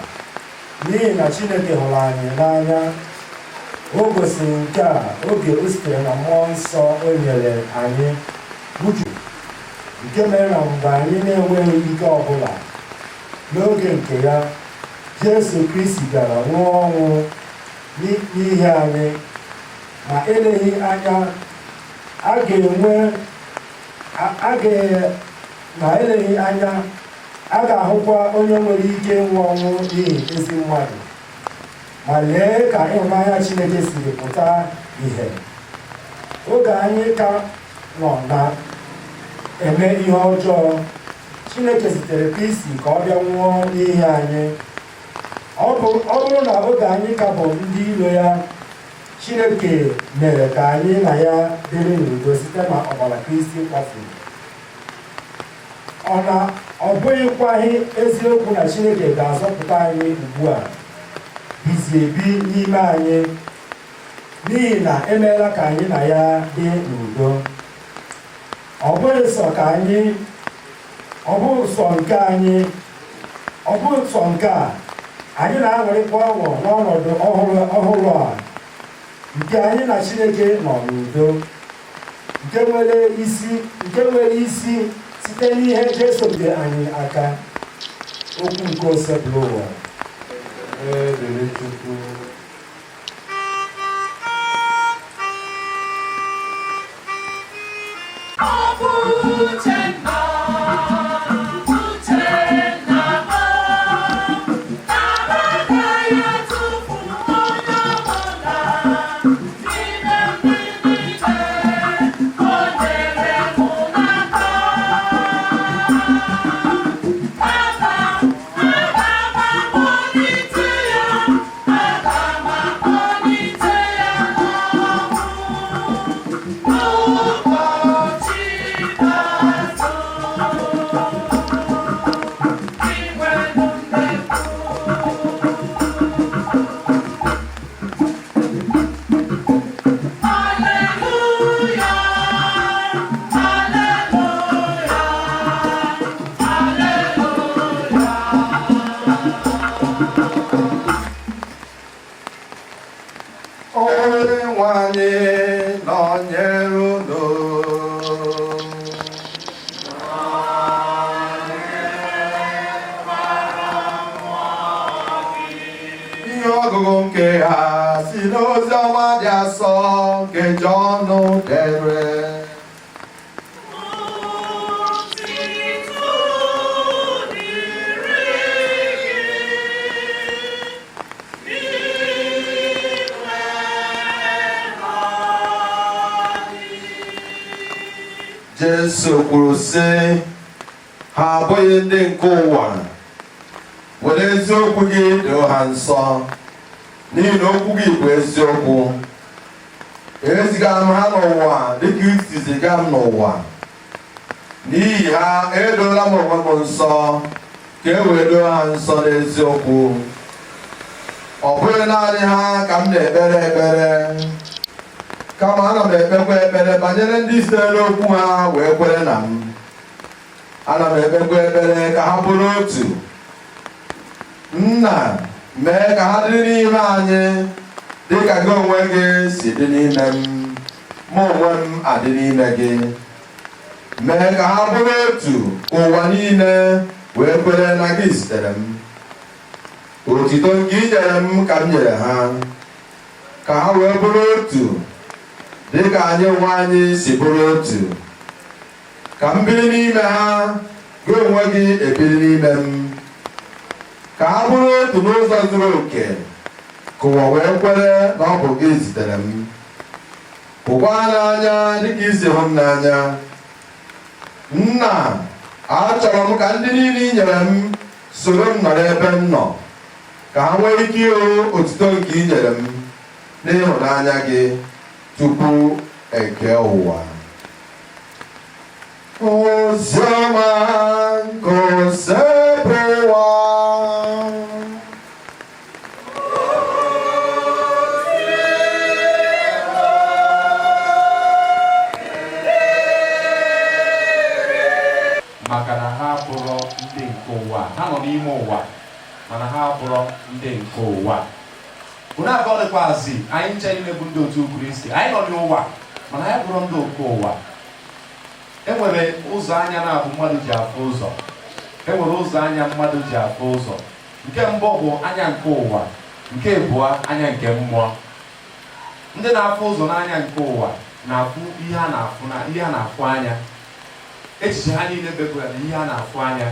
n'ihi na Chineke hụrụ anyị n'anya. O gosiri nke a oge o sitere na Mmụọ Nsọ o nyere anyị uju, nke mere na mgbe anyị na-enweghị ike ọbụla, n'oge nke ya Jesu Kristi bịara nwụọ ọnwụ n'ihi anyị, ma eleghị anya a ga-enwe a ga ma eleghị anya a ga-ahụkwa onye nwere ike ịnwụ ọnwụ n'ihi ezi mmadụ. Ma lee ka ịhụnanya Chineke siri pụta ìhè oge anyị ka nọ na-eme ihe ọjọọ. Chineke zitere Kristi ka ọ bịa nwụọ n'ihi anyị. Ọ bụrụ na oge anyị ka bụ ndị iro ya, Chineke mere ka anyị na ya dịrị n'udo site na ọbara Kristi kwafuru, ọ na ọ bụghịkwaghị eziokwu na Chineke ga-azọpụta anyị ugbu a bizi ebi n'ime anyị, n'ihi na emeela ka anyị na ya dị n'udo? Ọ bụghị sọ ka anyị, ọ bụghị sọ nke anyị, ọ bụghị sọ nke a, anyị na-aṅụrịkwa ọṅụ n'ọnọdụ ọhụrụ ọhụrụ a nke anyị na Chineke nọ n'udo, nke nwere isi site n'ihe Jesu dị anyị aka. Okwu nke Osebụrụwa. Dịrị Chukwu. Ọ bụ Uchenna, Uchenna m, na m agaghị atụfu onye ọbụla n'ime ndị niile o nyere mụ n'aka. Kama aga m akpọlite ya, aga m akpọlite ya n'ọnwụ n'ụbọchị ikpeazụ. Inwenu mmekwu. Haleluya, haleluya, haleluya. Onye nwe anyị nọnyere unu. Ihe ọgụgụ nke ha si n'ozi ọma dị asọ nke Jọn dere. Otito dịrị gị, n'igwe na Jesu kwuru sị, ha abụghị ndị nke ụwa. Were eziokwu gị doo ha nsọ, n'ihi na okwu gị bụ eziokwu. Ezigara m ha n'ụwa dịka i si ziga m n'ụwa. N'ihi ha edoola m onwe m nsọ, ka e wee doo ha nsọ n'eziokwu. Ọ bụghị naanị ha ka m na-ekpere ekpere, kama ana m ekpekwa ekpere banyere ndị sitere n'okwu ha wee kwere na m. Ana m ekpekwa ekpere ka ha bụrụ otu. Nna, mee ka ha dịrị n'ime anyị dị ka gị onwe gị si dị n'ime m, mụ onwe m adị n'ime gị. Mee ka ha bụrụ otu, ka ụwa niile wee kwere na gị zitere m. Otito nke i nyere m ka m nyere ha, ka ha wee bụrụ otu dị ka anyị onwe anyị si bụrụ otu. Ka m biri n'ime ha, gị onwe gị ebiri n'ime m, ka ha bụrụ otu n'ụzọ zuru oke, ka ụwa wee kwere na ọ bụ gị zitere m, hụkwa ha n'anya dịka i si hụ m n'anya. Nna, achọrọ m ka ndị niile i nyere m soro m nọrọ ebe m nọ, ka ha nwee ike ịhụ otuto nke i nyere m n'ịhụnanya gị tupu eke ụwa. Oziọma nke Osebụrụwa. Maka na ha abụrọ ndị nke ụwa. Ha nọ n'ime ụwa, mana ha abụrọ ndị nke ụwa. Unu abụọ dịkwazị anyị nche niile bụ ndị otu Kristi. Anyị nọ n'ụwa, mana anyị bụrụ ndị nke ụwa. E nwere ụzọ anya na-abụ mmadụ ji afụ ụzọ. E nwere ụzọ anya mmadụ ji afụ ụzọ. Nke mbụ bụ anya nke ụwa, nke abụọ anya nke mmụọ. Ndị na-afụ ụzọ n'anya nke ụwa na-afụ ihe a na-afụ na ihe a na-afụ anya. Echiche ha niile bebụra na ihe a na-afụ anya.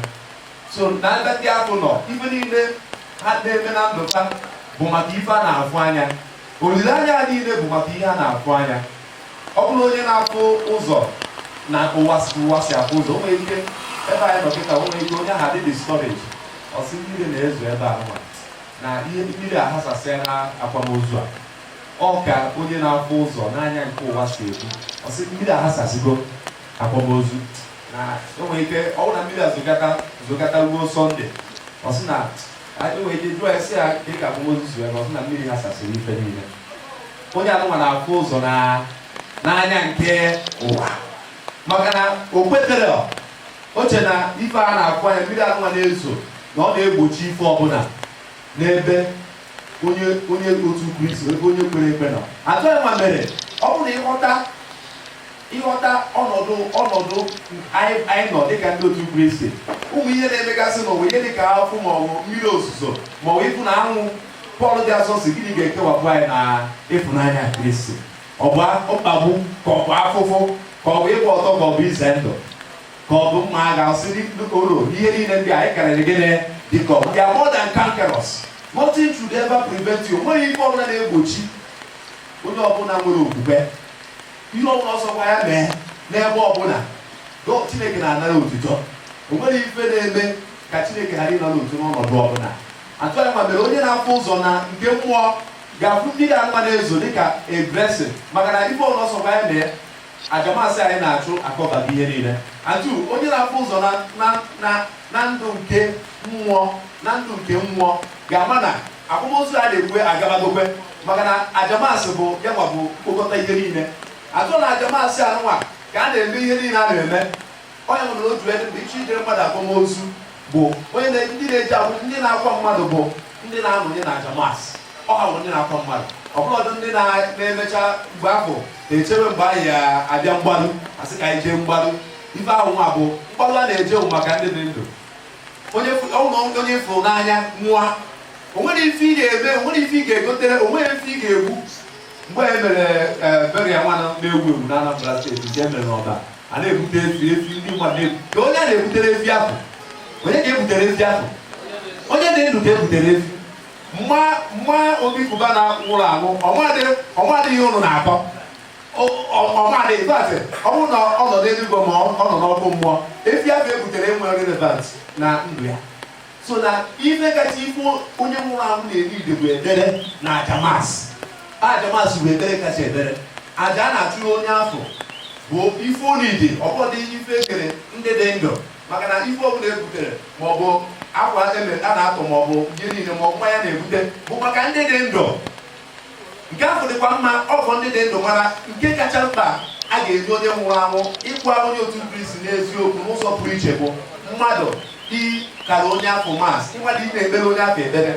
So na ebe ndị afụ nọ, ife niile ha na-eme na ndụ ha bụ maka ife a na-afụ anya. Olileanya ha niile bụ maka ihe a na-afụ anya. Ọ bụrụ onye na-afụ ụzọ na ụwa si afụ ụzọ, o nwere ike ebe anyị nọ kịta, o nwere ike onye ahụ adị discourage, ọ sị mmiri na-ezo ebe a nwa na ihe mmiri aghasasịa na akwamozu a. Ọ ka onye na-afụ ụzọ n'anya nke ụwa si ekwu, ọ sị mmiri aghasasịgo akwamozu, na o nwere ike ọ bụrụ na mmiri a zokata ruo Sọnde, ọ sị na o nwere ike jụọ ya sị ya ka ị ka akwamozu si wee, ọ sị na mmiri ghasasịrị ife niile. Onye anụnwa na-afụ ụzọ na n'anya nke ụwa, maka na o kwetere, o che na ife a na-afụ anya, mmiri anụnwa na-ezo, na ọ na-egbochi ife ọbụla n'ebe onye otu Kristi, ebe onye kwere ekwe nọ. Atụghị nwa mere ọ bụrụ na ịghọta ọnọdụ anyị nọ dịka ndị otu Kristi, ụmụ ihe na-emegasị n'ụwa, ihe dịka afụ maọbụ mmiri ozuzo maọbụ ịfụ na anwụ, Pọl dị asọ si, gịnị ga-ekewapụ anyị na ịfụnanya Kristi? Ọ bụ mkpagbu, ka ọ bụ afụfụ, ka ọ bụ ịgba ọtọ, ka ọ bụ ize ndụ, ka ọ bụ mma agha? Sị oro ihe niile ndị anyị karịrị gịnị? Dịka we are more than conquerors. Nothing should ever prevent you. Nweghị ife ọbụla na-egbochi onye ọbụla nwere okwukwe. Ihe ọbụla ọsọkwa ya mee n'ebe ọbụla, Chineke na-anara otuto. O nwere ife na-eme ka Chineke ghara ịnọ n'otu n'ọnọdụ ọbụla. Atụgharị ma mere onye na-afụ ụzọ na nke mmụọ ga-afụ mmiri anụma na-ezo dịka a blessing, maka na ife ọbụla ọsọkwa ya mee, aja Mass anyị na-achụ akọbaghị ihe niile. Atụ onye na-afụ ụzọ na ndụ nke mmụọ, na ndụ nke mmụọ, ga-ama na akwamozu a na-ekwe agabagokwe, maka na aja Mass bụ ya nwa bụ mkpokọta ihe niile. Atụ na aja Mass anụnwa ka a na-eme ihe niile a na-eme. Onye nwere otu ebe mgbe iche ijere mmadụ akwamozu bụ onye ndị na-eji akwụ, ndị na-akwa mmadụ bụ ndị na-anọnye na aja Mass. Ọ ha bụ ndị na-akwa mmadụ. Ọ bụladị ndị na-emecha mgbe afọ echebe mgbe anyị abịa mgbaru, asị ka anyị jee mgbaru. Ife ahụ nwa bụ mgbaru a na-eje bụ maka ndị dị ndụ. Onye onye fụrụ n'anya nwụọ, o nwere ife ị ga-eme, o nwere ife ị ga-egotere, o nwere ife ị ga-egbu. Mgbe e mere burial nwa na-ewu ewu na Anambra Steeti, nke e mere n'Ọba, a na-ebute efi ndị mmadụ na-ebu. Ka onye a na-ebutere efi ahụ, onye ga-ebutere efi ahụ? Onye dị ndụ ka ebutere efi. Mma Obi Cubana nwụrụ anwụ, ọnwa ihe ụnụ na-akọ ọmadị in fact, ọ bụrụ na ọ nọ n'eluigwe ma ọ nọ n'ọkụ mmụọ, efi ahụ ebutere enwere relevant na ndụ ya. So na ife kacha ife onye nwụrụ anwụ na-eri ide bụ ekpere na aja Mass. Aja Mass bụ ekpere kacha ekpere. Aja a na-achụrụ onye afọ bụ ife onidi, ọbọdị ife ekere ndị dị ndụ, maka na ife ọbụla ebutere maọbụ akwa a na-atụ maọbụ ihe niile maọbụ mmanya na-ebute bụ maka ndị dị ndụ. Nke ahụ dịkwa mma, ọfọ ndị dị ndụ, mana nke kacha mkpa a ga-enye onye nwụrụ anwụ, ịgwa onye otu Kristi n'eziokwu n'ụzọ pụrụ iche, bụ mmadụ ịkara onye afọ Mass, ịmmadụ ị na-ekpere onye afọ ekpere,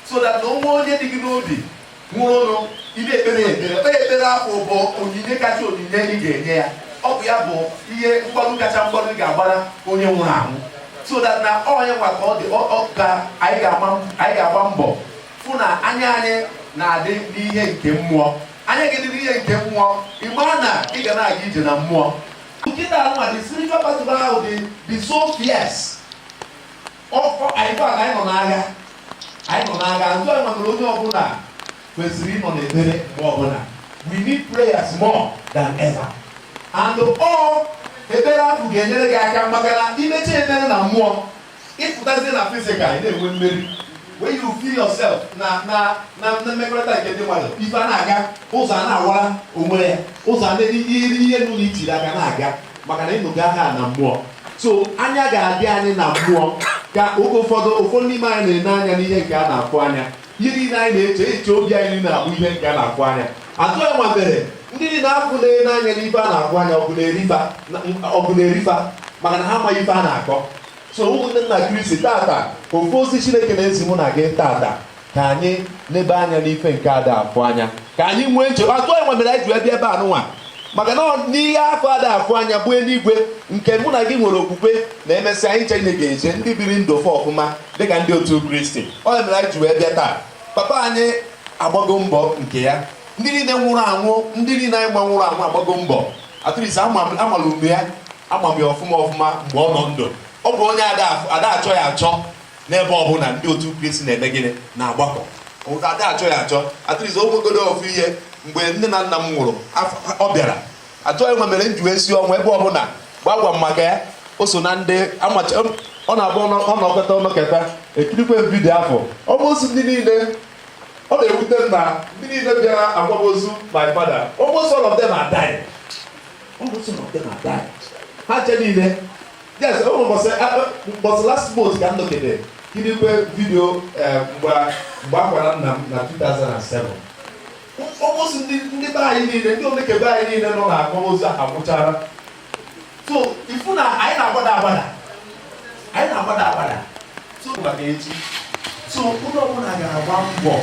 so that na onwe onye dị gị n'obi nwụrụ ị na-ekpere ekpere. Ekpere afọ bụ onyinye kacha onyinye ị ga-enye ya. Ọ bụ ya bụ ihe mgbaru kacha mgbaru ị ga-agbara onye nwụrụ anwụ, so that na onye nwa ka ọ dị ka anyị ga-agba mbọ fụ na anya anyị na-adị n'ihe nke mmụọ. Anya gị dị n'ihe nke mmụọ, ị mara na ị ga na-aga ije na mmụọ. Nkịta anụnwa, the spiritual battle ahụ dị so fierce. Anyị anyị nọ n'agha, anyị nọ n'agha. Ndị anyị nwere, onye ọbụla kwesịrị ịnọ n'ekpere mgbe ọbụla. We need prayers more than ever, and all ekpere ahụ ga-enyere gị aka, maka na imecha ekpere na mmụọ, ịpụtazie na physical, ị na-enwe mmeri. When you feel yourself na mmekọrịta nke ndị mmadụ, ife a na-aga, ụzọ a na-awara onwe ya, ụzọ a ihe ihe nụ na itiri aka na-aga, maka na ịnụga ha na mmụọ. So anya ga-adị anyị na mmụọ, ka oge ụfọdụ ụfọdụ n'ime anyị na-ene anya n'ihe nke a na-afụ anya. Ihe niile anyị na-eche eche, obi anyị niile na-abụ ihe nke a na-afụ anya. Atụ ya nwa mere ndị niile afụ na-ene anya n'ife a na-afụ anya, ọgụ na-erifa, maka na ha amaghị ife a na-akọ. So ụmụnne nna Kristi, tata ofu ozi Chineke na-ezi mụ na gị tata, ka anyị lebe anya n'ife nke ada afụ anya, ka anyị nwee nche. Atụ ya nwa mere anyị ji wee bịa ebe a nụnwa. Maka na n'ihe afọ ada afụ anya bụ eluigwe nke mụ na gị nwere okwukwe na emesịa anyị nche ga-eje, ndị biri ndụ fọ ọfụma dịka ndị otu Kristi. Ọ ya mere anyị ji wee bịa taa. Papa anyị agbago mbọ nke ya, ndị niile nwụrụ anwụ, ndị niile anyị gba nwụrụ anwụ agbago mbọ. At least amala ume ya, ama m ya ọfụma ọfụma mgbe ọ nọ ndụ. Ọ bụ onye ada achọ ya achọ n'ebe ọbụla ndị otu Kristi na-eme gịnị, na-agbakọ. Ada achọ ya achọ. At least o nwegodo ofu ihe, mgbe nne na nna m nwụrụ, ọ bịara achọghị nwa mere m ji wee si ọnwụ ebe ọbụla gbagwa m maka ya. O so na ndị ọ na-abụ ọnọkọta ọnọkọta ekirikwe m video afọ almost ndị niile. Ọ na-ewute m na ndị niile bịara akwamozu my father, almost all of them are dying, almost all of them are dying, ha nche niile. Yes, o nwere mbọsị last month ka m nọgide kirikwe video mgbe akwara nna m na 2007. Almost ndị be anyị niile, ndị omeke be anyị niile nọ na akwamozu ahụ agwụchara. So ifu na anyị na-agbada agbada, anyị na-agbada agbada. So maka echi, so onye ọbụla ga-agba mbọ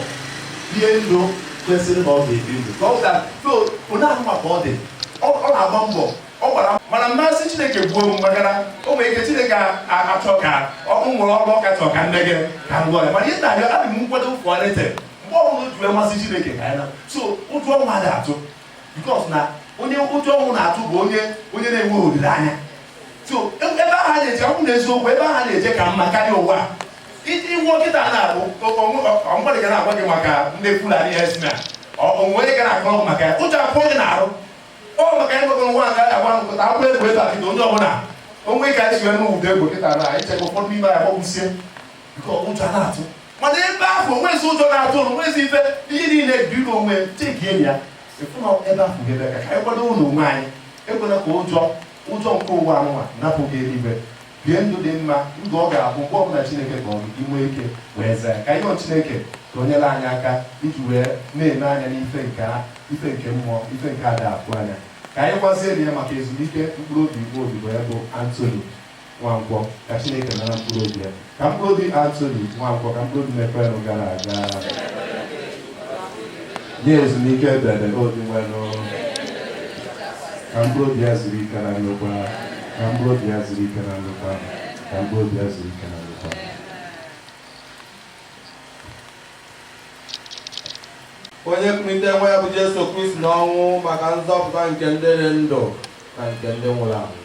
bie ndụ kwesịrị na ọ ga-ebi ndụ ka ọ ga. So onye ahụ maka ọ dị, ọ na-agba mbọ, ọ gbara. Mana mmasị Chineke gbuo m, maka na o nwere ike Chineke achọ ka ọ nwere ọrụ ọ kacha ka nne gị ka m lụọ ya. Mana ihe na-arịọ, adị m nkwado for anything mgbe ọ bụla o ji wee masị Chineke ka anyị na. So ụjọ ọnwụ adịghị atụ, because na onye ụjọ ọnwụ na-atụ bụ onye na-enweghị olileanya. So ebe ahụ a na-eje, ọ bụ na eziokwu, ebe ahụ a na-eje ka mma karịa ụwa a. Iji nwụọ kịta na-abụ mmadụ ga na-agwa gị maka ndị Fulani herdsmen, onwe onye ga na-akọrọ gị maka ya, ụjọ apụọ gị n'arụ. Ọ maka anyị nwegoro nwa aka agba nkụta akwụ egwu ebe a kịta, onye ọbụla onwe ka anyị si wee n'ụdọ egwu kịta na anyị chekwa ụfọdụ n'ime anyị agbagbusie biko ụjọ na-atụ. Mana ebe ahụ onwezi ụjọ na-atụ ụlọ, onwezi ife, ihe niile biri onwe chekie ya, ịfụ na ebe ahụ ga-ebe ka anyị kwado ụlọ onwe anyị. Ekwela ka ụjọ nke ụwa anụnwa napụ gị eluigwe. Bie ndụ dị mma, ndụ ọ ga-abụ mgbe ọbụla Chineke kpọrọ gị inwe ike wee zaa. Ka ihe Chineke ka o nyere anyị aka iji wee na-eme anya n'ife nke ife nke mmụọ, ife nke ada afụ anya. Ka anyị gwazie ya maka ezumike mkpụrụ obi nwa odibo ya bụ Anthony Nwankwọ. Ka Chineke nara mkpụrụ obi ya, ka mkpụrụ obi Anthony Nwankwọ, ka mkpụrụ obi mekwenụ gara aga nye ezumike ebere obi nwenụ, ka mkpụrụ obi ya zuru ike na ndokwa, ka mkpụrụ obi ya zuru ike na ndokwa, ka mkpụrụ obi ya zuru ike na ndokwa. Onye kulite nwa ya bụ Jesu Kristi n'ọnwụ maka nzọpụta nke ndị dị ndụ na nke ndị nwụrụ anwụ.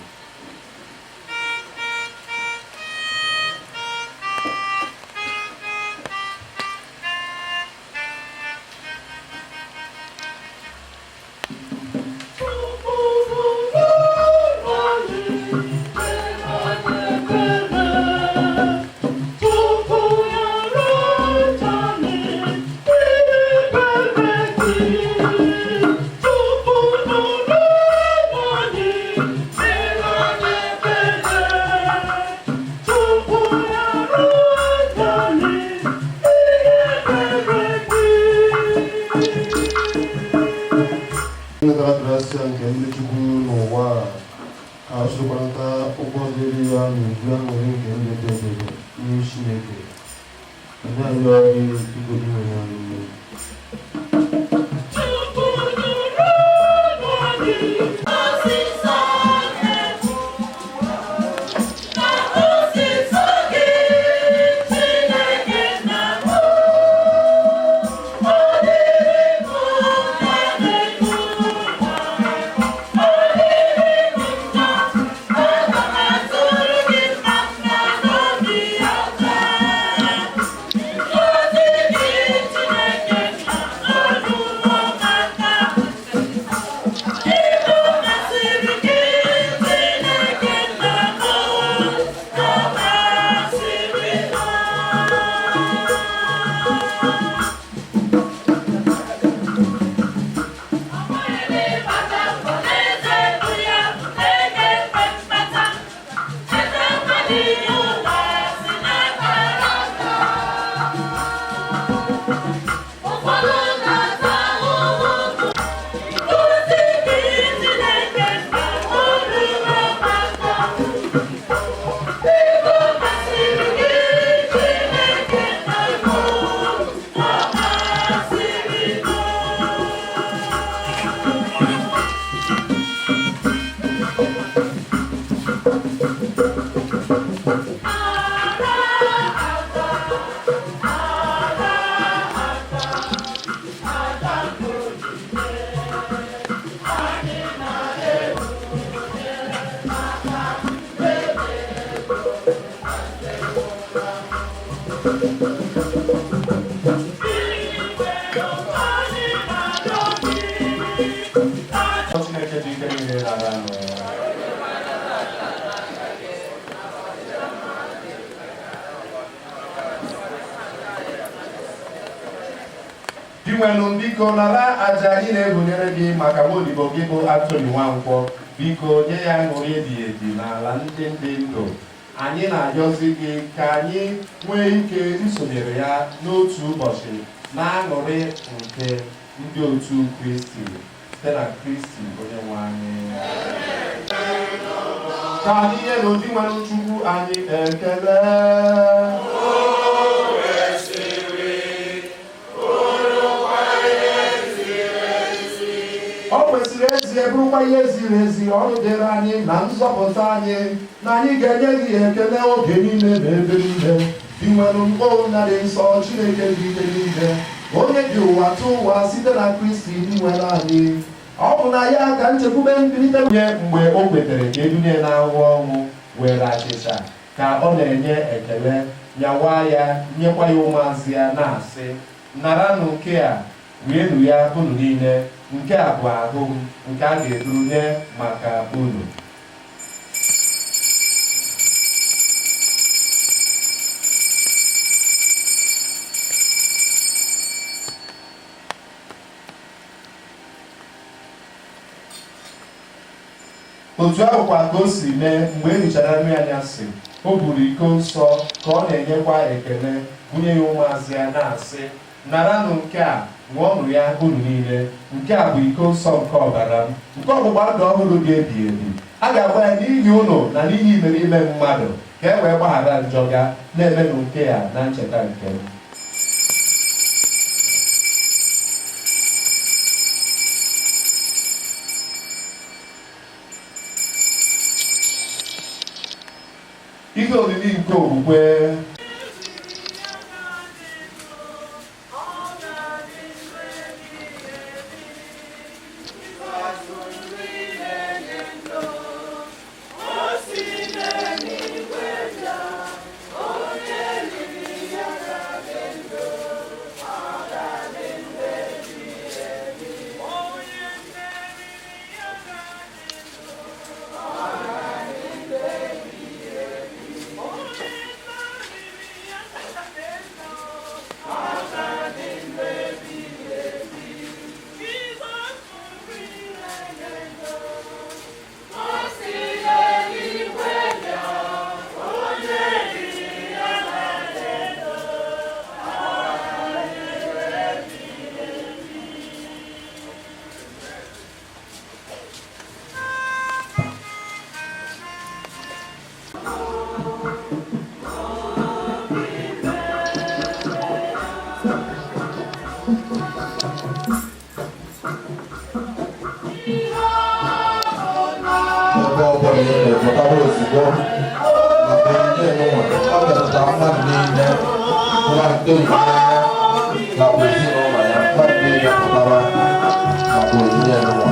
Nletara grasia nke ndị Chukwu n'ụwa a, ka o sokwarịta ụgwọ dịrị ya n'uju aṅụrị nke ndụ dị ebube n'ihu Chineke. Anyị arịọ gị, biko, Dinwenụ anyị. Dinwenụ, biko nara aja anyị na-ebunyere gị maka nwaodibo gị bụ Anthony Nwankwọ. Biko nye ya aṅụrị ebighị ebi n'ala ndị dị ndụ. Anyị na-arịọzi gị ka anyị nwee ike isonyere ya n'otu ụbọchị na aṅụrị nke ndị otu Kristi, site na Kristi onye nwe anyị. Ka anyị nye na Dinwenụ Chukwu anyị ekele. Ọ kwesịrị ezie, bụrụkwa ihe ziri ezi, ọrụ dịrị anyị na nzọpụta anyị, na anyị ga-enye gị ekele oge niile na ebe niile, Dinwenụ, Nna dị nsọ, Chineke dị ike niile, onye dị ụwa tụ ụwa, site na Kristi Dinwenụ anyị. Ọ bụ na ya ka nchekwube mbilite nye mgbe o kwetere ka edunye n'ahụhụ ọnwụ, were achịcha, ka ọ na-enye ekele, nyawa ya, nyekwa ya ụmụazị ya, na-asị: "Naranụ nke a, rienụ ya unu niile. Nke a bụ ahụ m nke a ga-eduru nye maka unu." Otu ahụkwa ka o si mee mgbe e richara nri anyasị, o buru iko nsọ, ka ọ na-enyekwa ekele, bunye ya ụmụazị ya, na-asị: "Naranụ nke a, ṅụọnụ ya unu niile. Nke a bụ iko nsọ nke ọbara m, nke ọgbụgba ndụ ọhụrụ dị ebighị ebi. A ga-agba ya n'ihi unu na n'ihi imerime mmadụ, ka e wee gbaghara njọ ga. Na-emenụ nke a na ncheta nke m." Ihe omimi nke okwukwe. Ebe ọbụla ị na-epụtara ozugbo maka onyinye nụnwa, ọ metụtara mmadụ niile nwa nke n'anya nakwa ezinụlọ ya. Mmadụ niile pụtara maka onyinye nụnwa.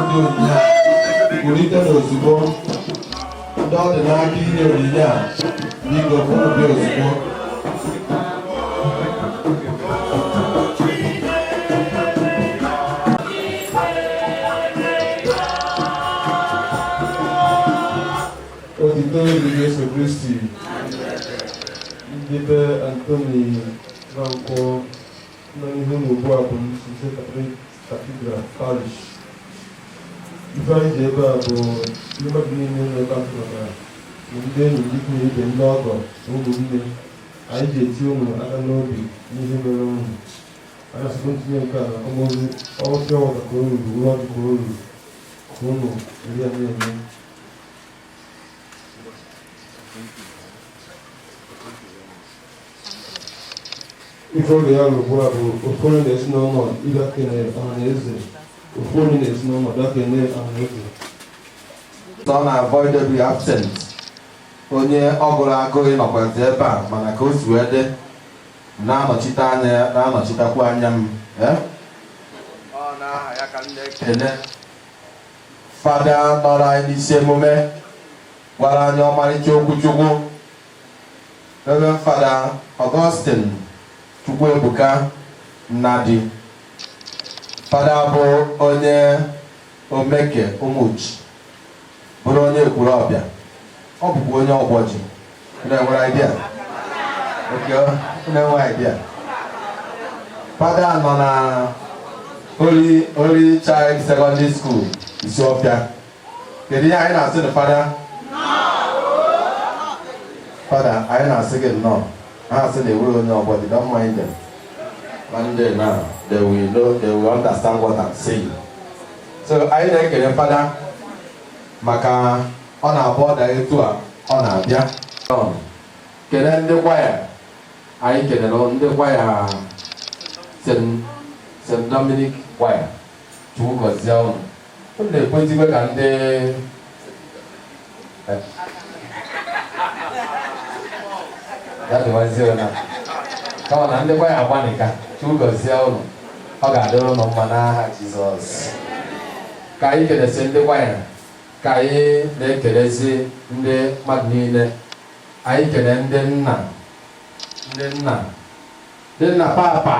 Ndị onyinye a kulite n'ozugbo. Ndị Ndị ọ dị n'aka inye onyinye a, biko unu bịa ozugbo. Otito dịrị Jesu Kristi. Ndị be Anthony Nwankwọ nọ n'ihu m ugbu a bụ St. Catholic Cathedral Parish. Ife anyị ji ebe a bụ ndị mmadụ niile nọ ebe a tụmatara bụ ndị enyi, ndị ikwu na ibe, ndị ọgọ na ụmụnne. Anyị ji eti unu aka n'obi n'ihe mere unu. Anyị asịkwa ntinye nke a na akwamozu ọrụ ọwụta ka o ruru, ụlọ ọdụ ka o ruru, ka unu eri ya na-eme. Ife oge ya ugbu a bụ ofu onye na ezinụlọ ịbịa kene ọha na eze, ofu onye na ezinụlọ bịa kene ọha na eze. Unavoidably absent, onye ọ gụrụ agụghị nọkwazi ebe a, mana ka o si wee dị na-anọchite anya ya, na-anọchitekwa anya m, eh? Ọ n'aha ya ka m na-ekele Fada nọrọ anyị n'isi emume, gwara anyị ọmarịcha okwu Chukwu, Reverend Fada Augustine Chukwuebuka Nnadi. Fada bụ onye Omeke Ụmụchi, bụrụ onye Ekwulọbịa, ọ bụkwa onye Ọgbọji. Unu enwere idea? Okay, unu enwe idea? Fada nọ na Holy Holy Child Secondary School, Isuọfịa. Kedu ihe anyị na-asị na Fada? Fada, anyị na-asị gị nnọọ. Ha asị na enweghị onye Ọgbọji. Don't mind them. One day now they will know, they will understand what I'm saying. So anyị na-ekele Fada maka ọ na-abụ ọda etu a ọ na-abịa. Kelee ndị kwaya. Anyị kelere ndị kwaya St. Dominic Choir. Chukwu gọzie unu. Unu na-ekwezikwe ka ndị ya dịwazie na kama na ndị kwaya agbanika. Chukwu gọzie unu, ọ ga-adịrị unu mma n'aha Jizọs. Ka anyị kelesi ndị kwaya, ka anyị na-ekelezi ndị mmadụ niile. Anyị kele ndị nna, ndị nna, ndị nna papa.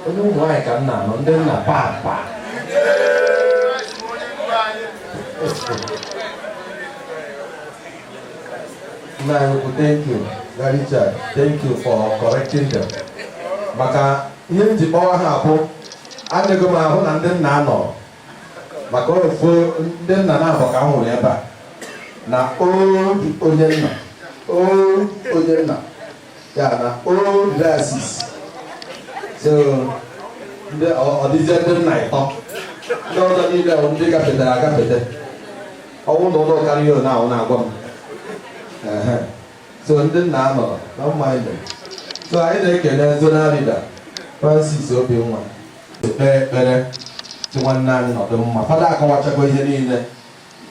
Onye ụmụ nwaanyị ka m na-anụ, ndị nna papa. Nna anyị ukwu, thank you. Richard, thank you for correcting them. Maka ihe m ji kpọwa ha bụ adịghị m ahụ na ndị nna nọ, maka ofu ndị nna na-abụ ka m hụrụ ebe a na onye nna, onye nna ya na old diocese. So ndị ọ dịzie ndị nna ịtọ, ndị ọzọ niile bụ ndị gafetere agafete. Ọnwụ na ụlọ karịa one ahụ na-agwa m. So ndị nna nọ, don't mind them. So anyị na-ekele zonal leader Francis Obinwa, kpee ekpere si nwanne anyị nọdụ mma. Fada akọwachago ihe niile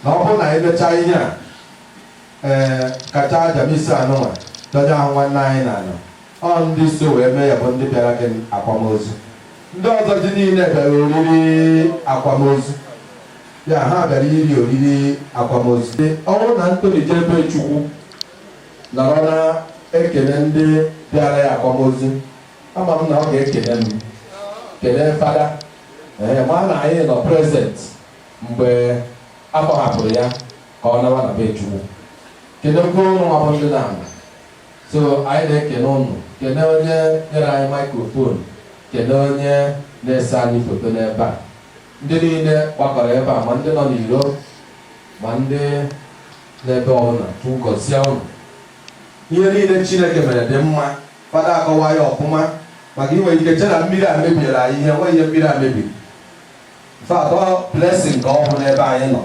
na ọ bụrụ na anyị mechaa ihe a, ee, kacha aja misi anụnwa dọja ahụ nwanne anyị na-anọ. Ọ ndị so wee mee ya bụ ndị bịara gị akwamozu. Ndị ọzọ ji niile bịara oriri akwamozu ya, ha bịara iri oriri akwamozu. Ọ bụrụ na Anthony jee be Chukwu nọrọ na-ekele ndị bịara ya akwamozu, ama m na ọ ga-ekele m, kelee Fada, ee, ma na anyị nọ present mgbe a tọhapụrụ ya ka ọ nawa na be Chukwu. Kelekwa ụnụ nwa bụ ndị na-ama. So anyị na-ekele ụnụ, kele onye nyere anyị microphone, kele onye na-ese anyị foto n'ebe a, ndị niile gbakọrọ ebe a, ma ndị nọ n'iro ma ndị n'ebe ọbụla. Chukwu gọzie ụnụ. Ihe niile Chineke mere dị mma. Fada akọwa ya ọfụma, maka inwe ike che na mmiri a mebiere anyị ihe. Nwe ihe mmiri a mebiri. In fact, ọ blessing ka ọ bụ n'ebe anyị nọ,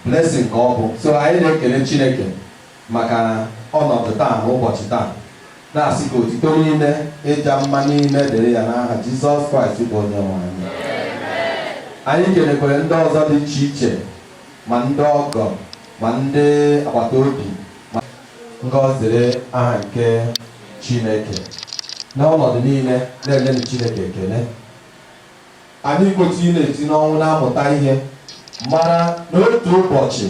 blessing ka ọ bụ. So anyị na-ekele Chineke maka ọnọdụ taa na ụbọchị taa, na-asị ka otito niile, ịja mma niile dịrị ya n'aha Jizọs Kraịst bụ onye nwe anyị. Anyị kelekwere ndị ọzọ dị iche iche, ma ndị ọgọ, ma ndị agbata obi, ma ngọziri aha nke Chineke n'ọnọdụ niile. Na-enye Chineke ekele. Anyị kwesịrị na-esi n'ọnwụ na-amụta ihe, mara n'otu ụbọchị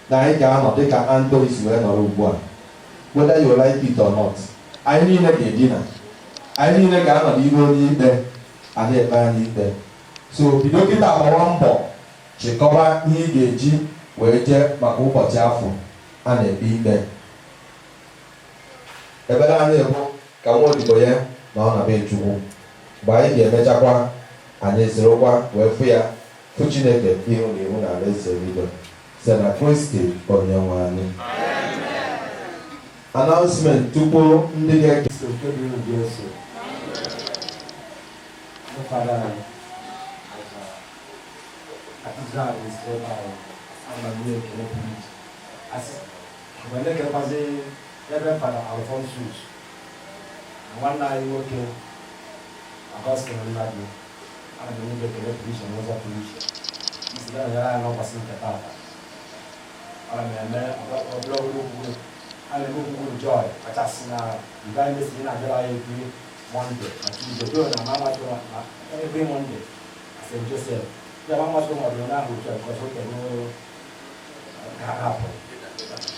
na anyị ga-anọ dịka Anthony si wee nọrọ ugbu a. Whether you like it or not, anyị niile ga-edina, anyị niile ga-anọ n'ihu onye ikpe a na-ekpe anyị ikpe. So bido kịta gbawa mbọ chịkọba ihe ị ga-eji wee jee maka ụbọchị afọ a na-ekpe ikpe. Ebere anyị bụ ka nwa odibo ya na ọ na be Chukwu. Mgbe anyị ga-emechakwa, anyị esorokwa wee fụ ya, fụ Chineke ihu na ihu na alaeze eluigwe, site na Kristi onye nwe anyị. Announcement tupu ndị ga-eke. Nke dị unu ga-eso ndị fada anyị akụziri anyị si ebe anyị ana m ekele pụrụ iche. Asị mgbe na-ekelekwazi ebe Fada Alphonsus na nwanne anyị nwoke Augustine Nnadi, ana m enye gị ekele pụrụ iche n'ụzọ pụrụ iche isi na-enyere anyị n'ụbọchị nke taata. Ana m eme obere obere okwu, a na-eme okwukwu joy kachasị na Divine Mercy na-abịara anyị every Monday na Tuesday do na mama chụrụ na every Monday na St. Joseph ya mama chụrụ ma ọ dị na ahụ otu a because o tere ka ha hapụrụ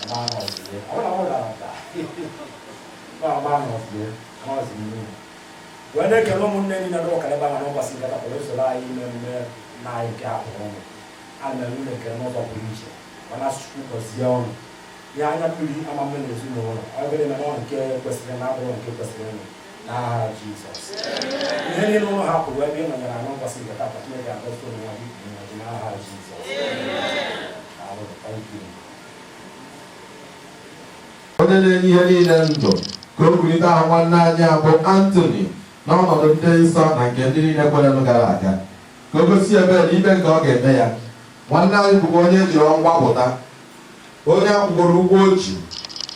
ma nọzie ọ bụrụ na ọ dara nta ma ma nọzie nọzi n'ihu wee na-ekele ụmụnne niile n'ụka ebe ahụ n'ụbọchị nke taa kwere soro anyị ime emume na anyị nke hapụrụ ụnụ. A na-eme unu ekele n'ụzọ pụrụ iche, mana Chukwu gọzie ọnụ ihe anya mmiri ama mme na ezinụlọ ọ bụrụ eme n'ọnụ nke kwesịrị na abụrụ nke kwesịrị ịnụ n'aha Jizọs. Ihe niile ụlọ hapụrụ ebe ị nọnyere n'ụbọchị nke taa, Chineke agọzi ụnụ nwa gị n'aha Jizọs. Daalụ, thank you. Onye na-enye ihe niile ndụ, ka o kulite ahụ nwanne anyị a bụ Anthony n'ọnọdụ ndị nsọ na nke ndị niile kwerenụ gara aga, ka o gosi ebere na ikpe nke ọ ga-eme ya. Nwanne anyị bụkwa onye ejiri ọnwụ gbapụta, onye akwụgoro ụgwọ ochi,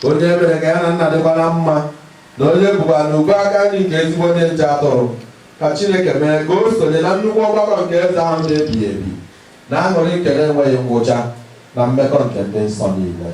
onye emere ka ya na nna dịkwa na mma, na onye bụkwa na ugo aka nri nke ezigbo onye nche atụrụ. Ka Chineke mee ka o sonye na nnukwu ọgbakọ nke eze ahụ dị ebighị ebi na aṅụrị nke na-enweghị ngwụcha na mmekọ nke ndị nsọ niile.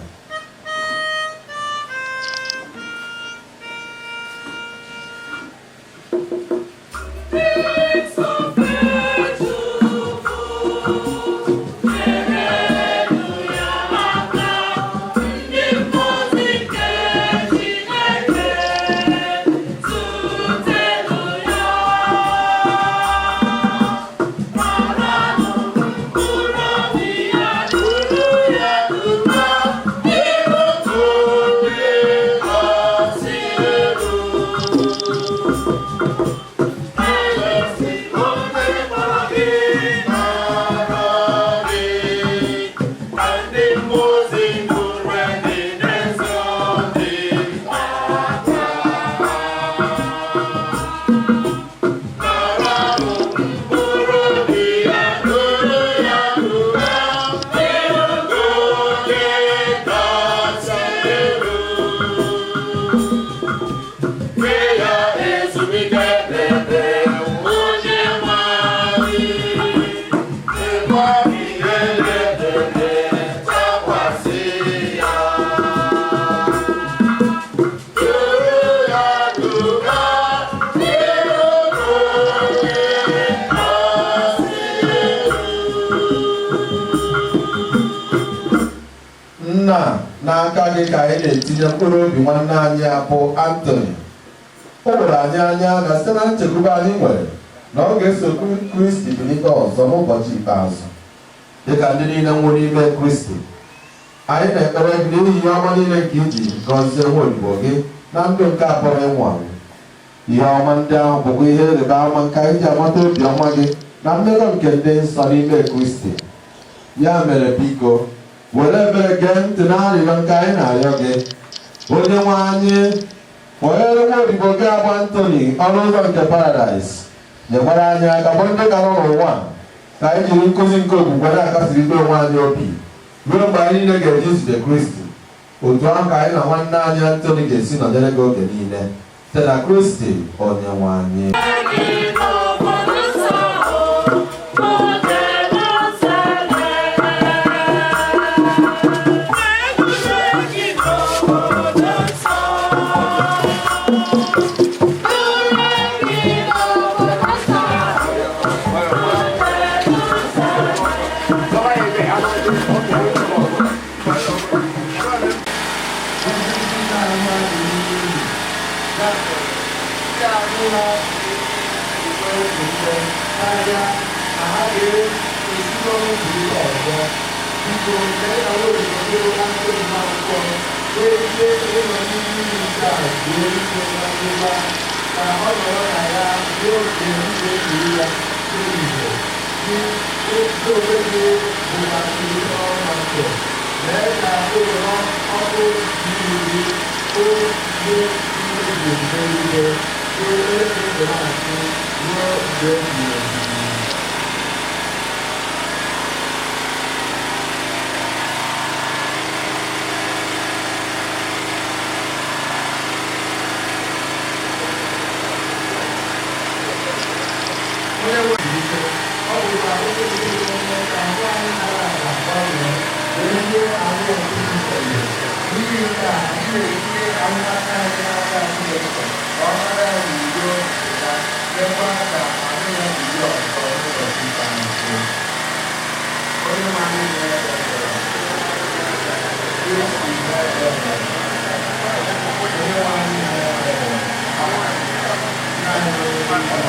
Nna, n'aka gị ka anyị na-etinye mkpụrụ obi nwanne anyị a bụ Anthony. O were anyị anya na site na nchekwube anyị nwere na ọ ga-eso Kristi bilite ọzọ n'ụbọchị ikpeazụ, dịka ndị niile nwụrụ n'ime Kristi. Anyị na-ekpere gị n'ihi ihe ọma niile nke iji gọzie nwa odibo gị na ndụ nke a pụrụ ịnwụ anwụ. Ihe ọma ndị ahụ bụkwa ihe ịrịba ama nke anyị ji amata obi ọma gị na mmekọ nke ndị nsọ n'ime Kristi. Ya mere, biko, were ebere gee ntị na arịrịọ nke anyị na-arịọ gị. Onye nwe anyị, kpọghere nwa odibo gị abụ Anthony ọnụ ụzọ nke paradaịs, nyekwara anyị aka bụ ndị ka nọ n'ụwa ka anyị jiri nkụzi nke okwukwe na-akasirite onwe anyị obi ruo mgbe anyị niile ga-eji zute Kristi. Otu ahụ ka anyị na nwanne anyị Anthony ga-esi nọnyere gị oge niile, site na Kristi onye nwe anyị. n'ọnwụ bilite ọzọ. Biko mee ka nwaodibo gị bụ Anthony Nwankwọ nwee ike ịnọ n'ime iyi nke a zuo ike na ndokwa, ka ọ nọrọ na ya ruo mgbe m ga-ekiri ya n'ehihie. Gị gị onwe gị bụkwa mbilite n'ọnwụ na ndụ. Mee ka ụlọ ọkụ n'ihu gị onye mmebi n'eluigwe, bụ onye dị ndụ na-achị ruo mgbe ebighị ebi. Onye nwe ike, ọ bụkwa onye na-eme ka ahụ anyị dara ada gbanwee wee nye ahụ ya nke jupụtara. N'ihi nke a, anyị na-etinye ahụ aka anyị n'aka Chineke ka ọ nara ya n'udo nke ya, mekwa ka ahụ ya bilie ọzọ n'ụbọchị ikpeazụ. Onye nwe anyị na-ekpe ekpere. Kristi na-ekpe ekpere. Onye nwe anyị na-ekpe ekpere. Nna anyị onye dị nsọ.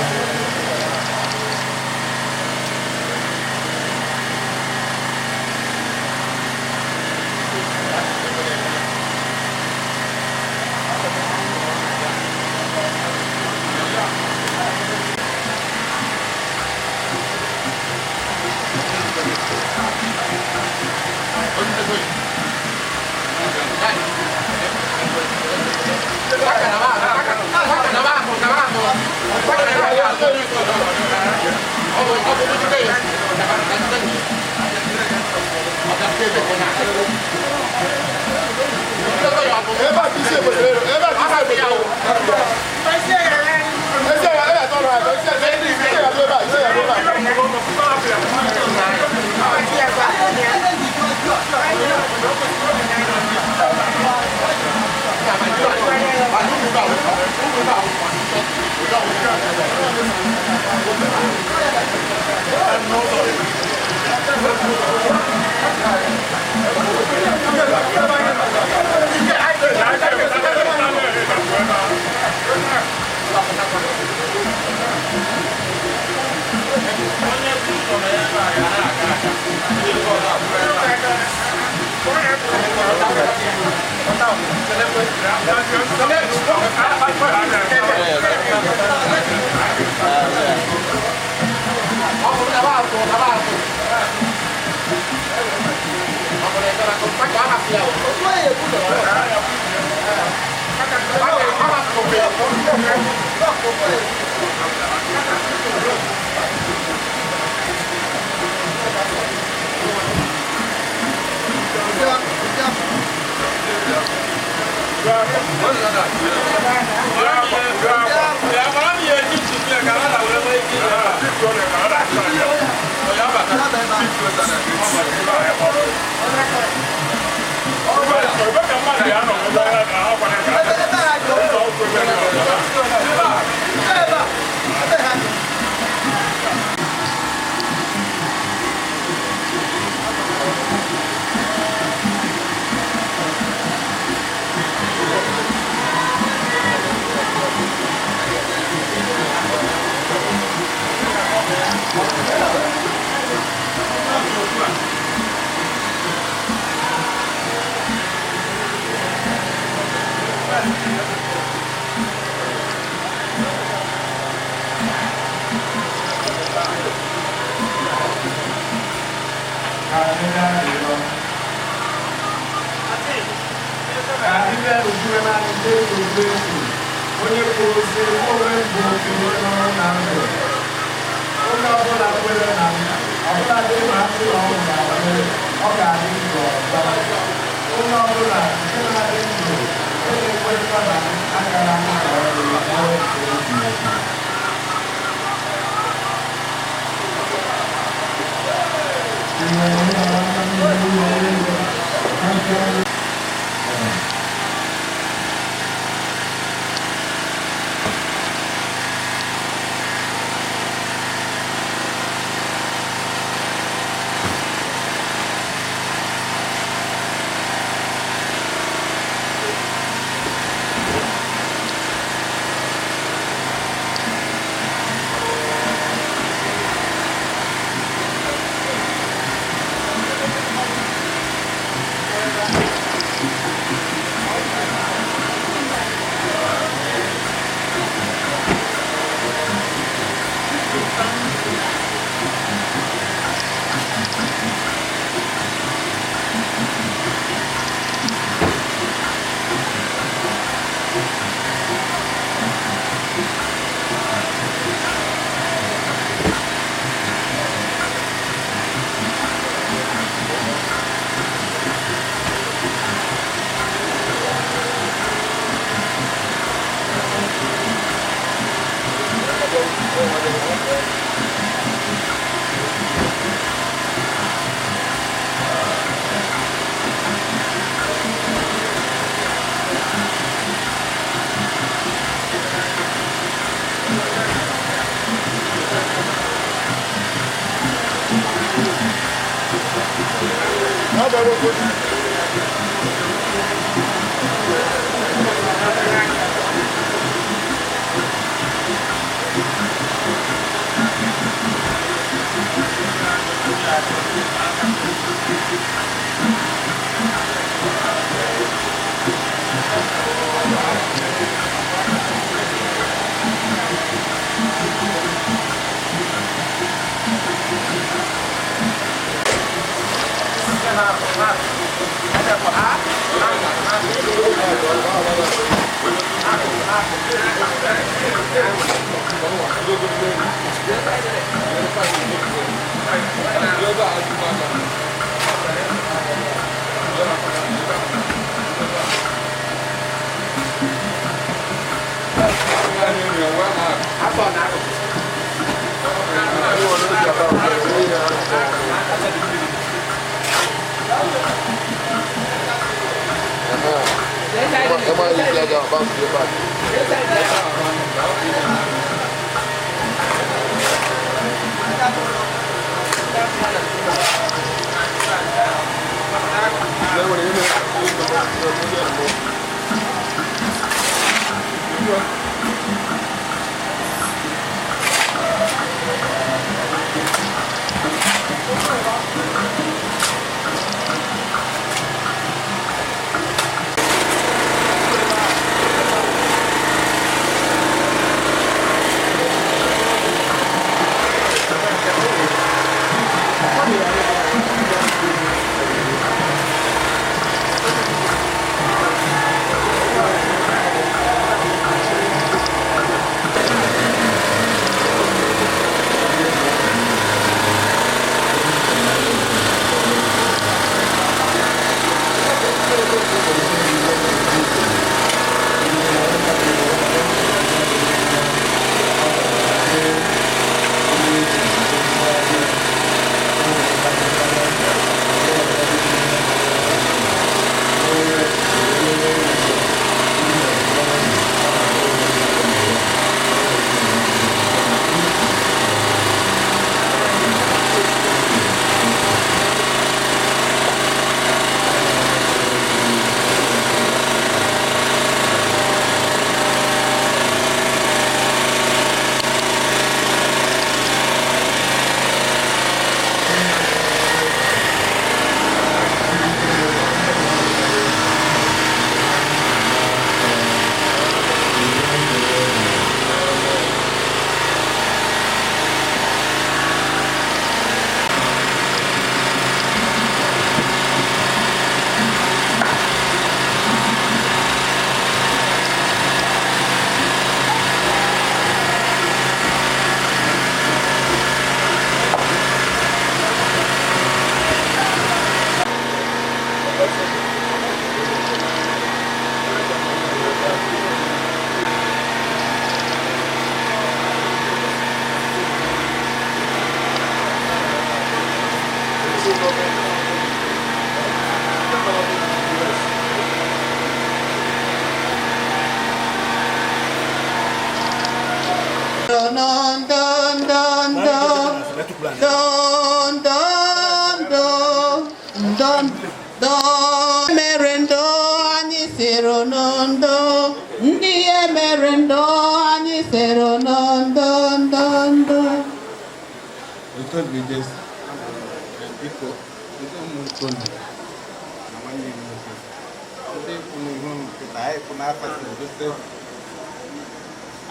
Onye kwuru sị, "Mụ onwe m bụ mbilite n'ọnwụ na ndụ. Onye ọbụla kwere na m, ọbụladị ma a sị na ọ nwụrụ anwụ, ọ ga-adị ndụ ọzọ. Onye ọbụla nke na-adị ndụ, nke na-ekwekwa na m agaghị anwụ ma ọlị ruo mgbe ebighị ebi."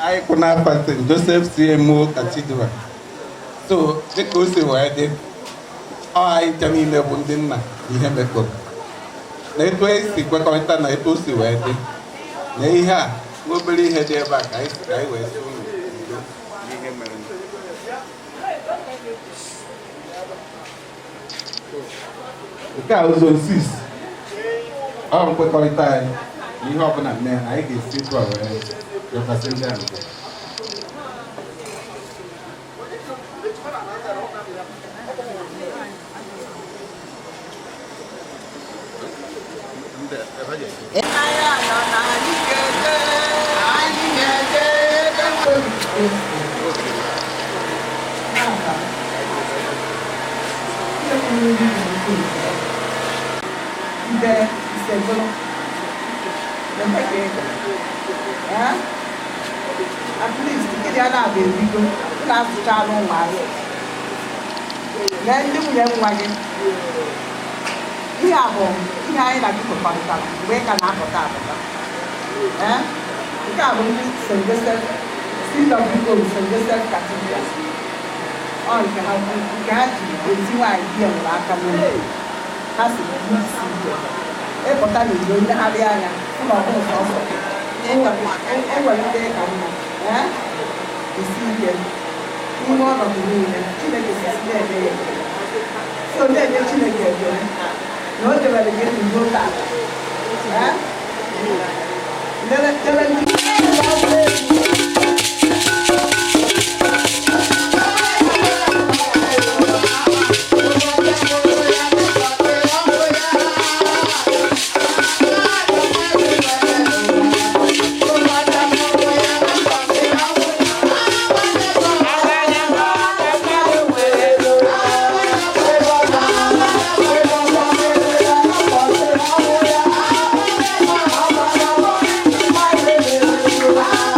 Anyị kwụ n'afa St. Joseph CMO Cathedral. So dịka o si wee dị, ọ anyị ncha niile bụ ndị nna ihe mekọrọ na etu anyị si kwekọrịta na etu o si wee dị na ihe a nwa obere ihe dị ebe a ka anyị si ka anyị wee sị unu udo n'ihe mere. Nke a ụzọ 6 ọ nkwekọrịta anyị na ihe ọbụla mee anyị ga-esi etu a wee yọkasị ndị a nke. Ibe isegolo ebe ka ego. At least gịnị a na-abịa ebigo na-azụcha anụ ụmụazị lee ndị nwunye nwa gị. Ihe a bụ ihe anyị na gị kwekọrịtara mgbe ị ka na-apụta apụta. Ee, nke a bụ ndị St. Joseph CWO, St. Joseph Cathedral. Ọ nke ha ji eti nwaanyị di ya nwere aka n'obi. Ha si isi ike ịpụta n'iro, nlegharị anya ụlọ ọbụla sọsọ enwere ndị ka mma. Ee, isi ike n'ime ọnọdụ niile Chineke si na-eme ya ekele. So na-enye Chineke ekele na o debere gị n'udo taa. Ee, debe ndị. Thank you.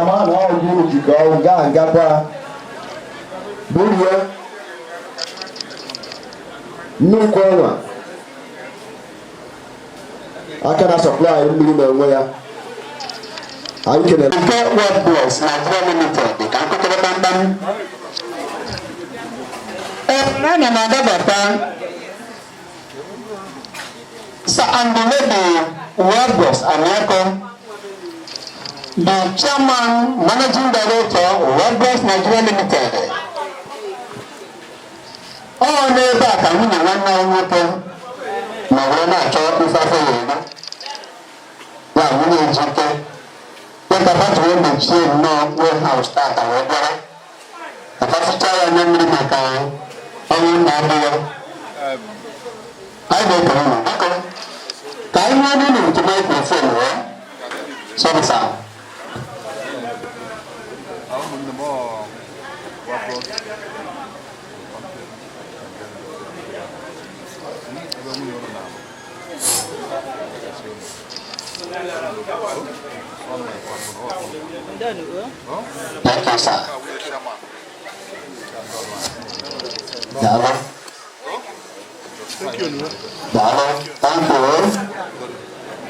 ma na ọ bụ unu jikọ ọrụ gaa ngakwa burie nnukwu ọnwa aka na sọplai mmiri na-enwe ya. Anyị kelere Nke World Bless Nigeria Limited ka nkụkọrọ kpamkpam. Ee, ana m adabata Sir and the Lady World Aniako, the Chairman, Managing Director, World Bless Nigeria Limited. Ọ n'ebe a ka nwunye nwanne anyị nwoke ma were na-achọ ife afọ ya eri. Ya nwunye Ejike dịka pati wee mechie nnọọ warehouse tata wee bịara ka fafichaa ya anya mmiri maka ọnwụ nna adị ya. Anyị ga-ekele unu, biko ka anyị nwee n'ụlọ nke microphone wee. Sorry, sir. Ụmụnne m, ọ Wabros ebe nwunye ụlọ na-alụ. Thank you, sir. Daalụ. Daalụ. Thank you.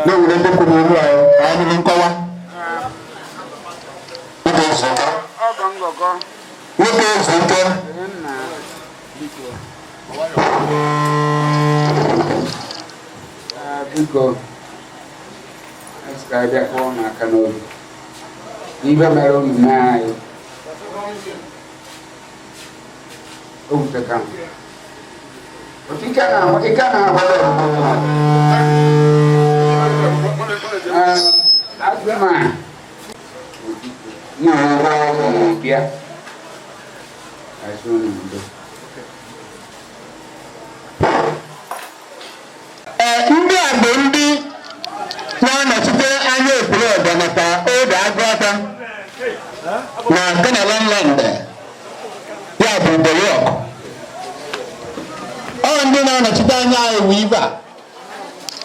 Na-ewere ndị kwuru ihu anyị ka anyị nụrụ nkọwa. Nwoke ezu ike. Ọgọ ngọgọ. Nwoke ezu ike. Nna, biko. Ah, biko, asị ka abịa kụọ unu aka n'obi n'ibe mere unu mee anyị o wuteka m. Otu ike na-ahụ ike na-ahụ asị ma na-arụ ọrụ bịa asị unu ndo. Ee, ndị a bụ ndị na-anọchite anya Ekwulọbịa maka oge agụata na Kenaland land, ya bụ The Rock. Ọ ndị na-anọchite anya anyị wụ ibe a.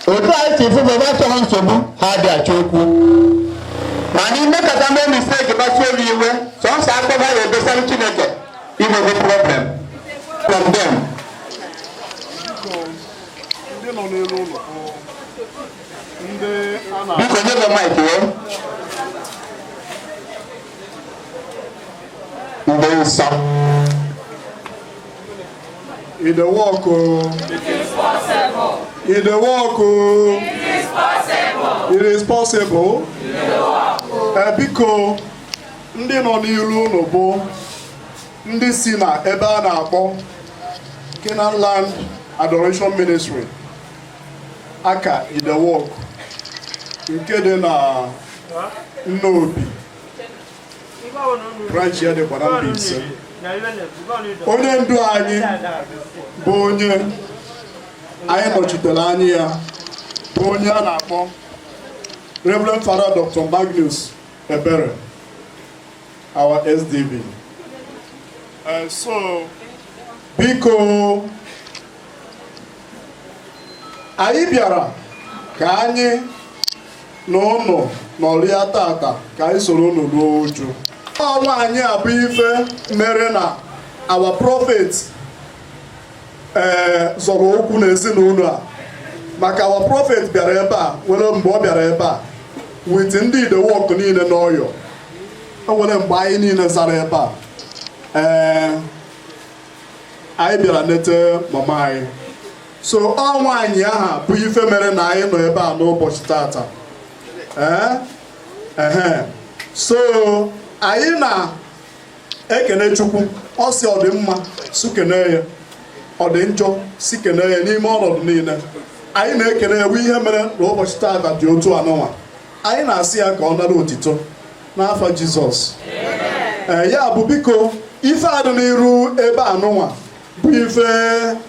Otu anyị si fụfe ebe achọghị nsogbu, ha dị achọ okwu. Mana imekata mee mistake kpasuo m iwe, sọnsọ akpọba ya edosara Chineke inwego problem from them. Ndị nọ n'elu ụlọ bụ ndị a na Biko nye gị mic ya. Ndị nsọ. E dey work o. It is possible. E dey work o. It is possible. It is possible. Ee, biko, ndị nọ n'ilu unu bụ ndị si na ebe a na-akpọ Canaan Land Adoration Ministry aka E dey work nke dị na Nnobi branch ya dịkwa na Mbaise. Onye ndu anyị bụ onye anyị nọchitere anya ya bụ onye a na-akpọ Reverend Father Dr. Magnus Ebere, our SDB. So biko, anyị bịara ka anyị na ụnụ nọrịa tata ka anyị soro unu ruo uju. Ọnwa anyị a bụ ife mere na our prophet ee zọrọ okwu n'ezinụlọ a, maka our prophet bịara ebe a nwere mgbe ọ bịara ebe a with ndị E dey work niile n'ọyọ. O nwere mgbe anyị niile zara ebe a. Ee, anyị bịara nete mama anyị. So ọ nwaanyị aha bụ ife mere na anyị nọ ebe a n'ụbọchị tata. Ee ehe, so anyị na-ekene Chukwu. Ọ sị ọ dị mma si kene ya, ọ dị njọ si kene ya. N'ime ọnọdụ niile anyị na-ekene ya bụ ihe mere na ụbọchị tata dị otu anọnwa. Anyị na-asị ya ka ọ nara otito n'afọ Jizọs. Ee, ya bụ, biko, ife a dị n'iru ebe anụnwa bụ ife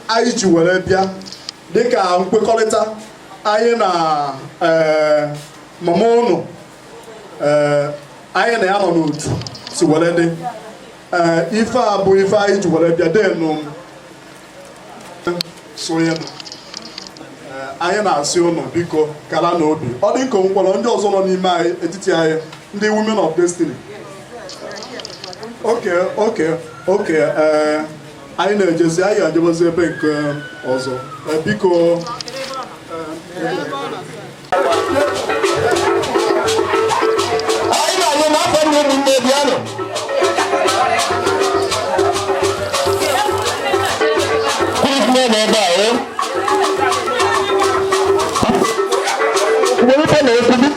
anyị ji were bịa dịka nkwekọrịta anyị na ee mama ụnụ ee anyị na ya nọ n'otu si were dị. Ee, ife a bụ ife anyị ji were bịa denu sonyenụ. Anyị na-asị ụnụ biko kara n'obi. Ọ dị nke nkwọrọ ndị ọzọ nọ n'ime anyị, etiti anyị, ndị Women of Destiny. Okay, ee, anyị na-ejezi, anyị ga-ejebezi ebe nke ọzọ. Biko. Anyị na-anyụ n'afọ ndị ụmụnne bịanụ. Kwuru n'ebe a, eh? Mgbe ife na-ekwubi.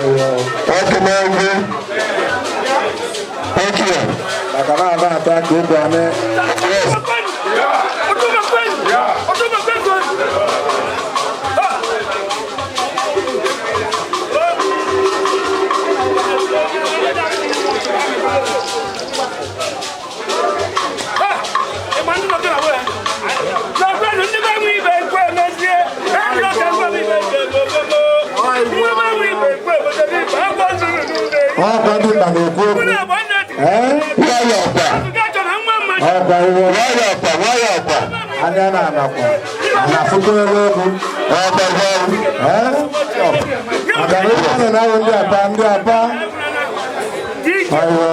Ekele gị. Thank you. Maka na ana ata ka obi anị. Ọkwa ndị mba na-ekwu okwu. Ee? Ọkwa iwe. Anya na-anakwa. A na-afụkwa elu okwu. Ee? Maka na onye a na-ahụ ndị apa ndị apa. Ọyọ.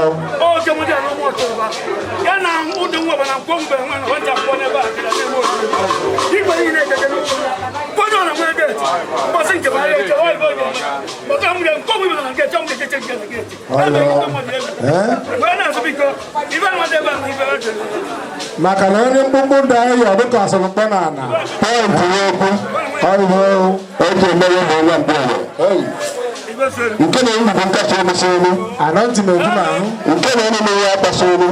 Maka na onye mkpụmkpụ dị anyị yọ dịka asọmkpọ na ana. Ọyọ. Eji emere ụmụ onye mgbe ọbụla. Nke na ewu bụ nkasi obi si elu. Anọ ntị m eju na ahụ. Nke na enyi m ya akpasa olu.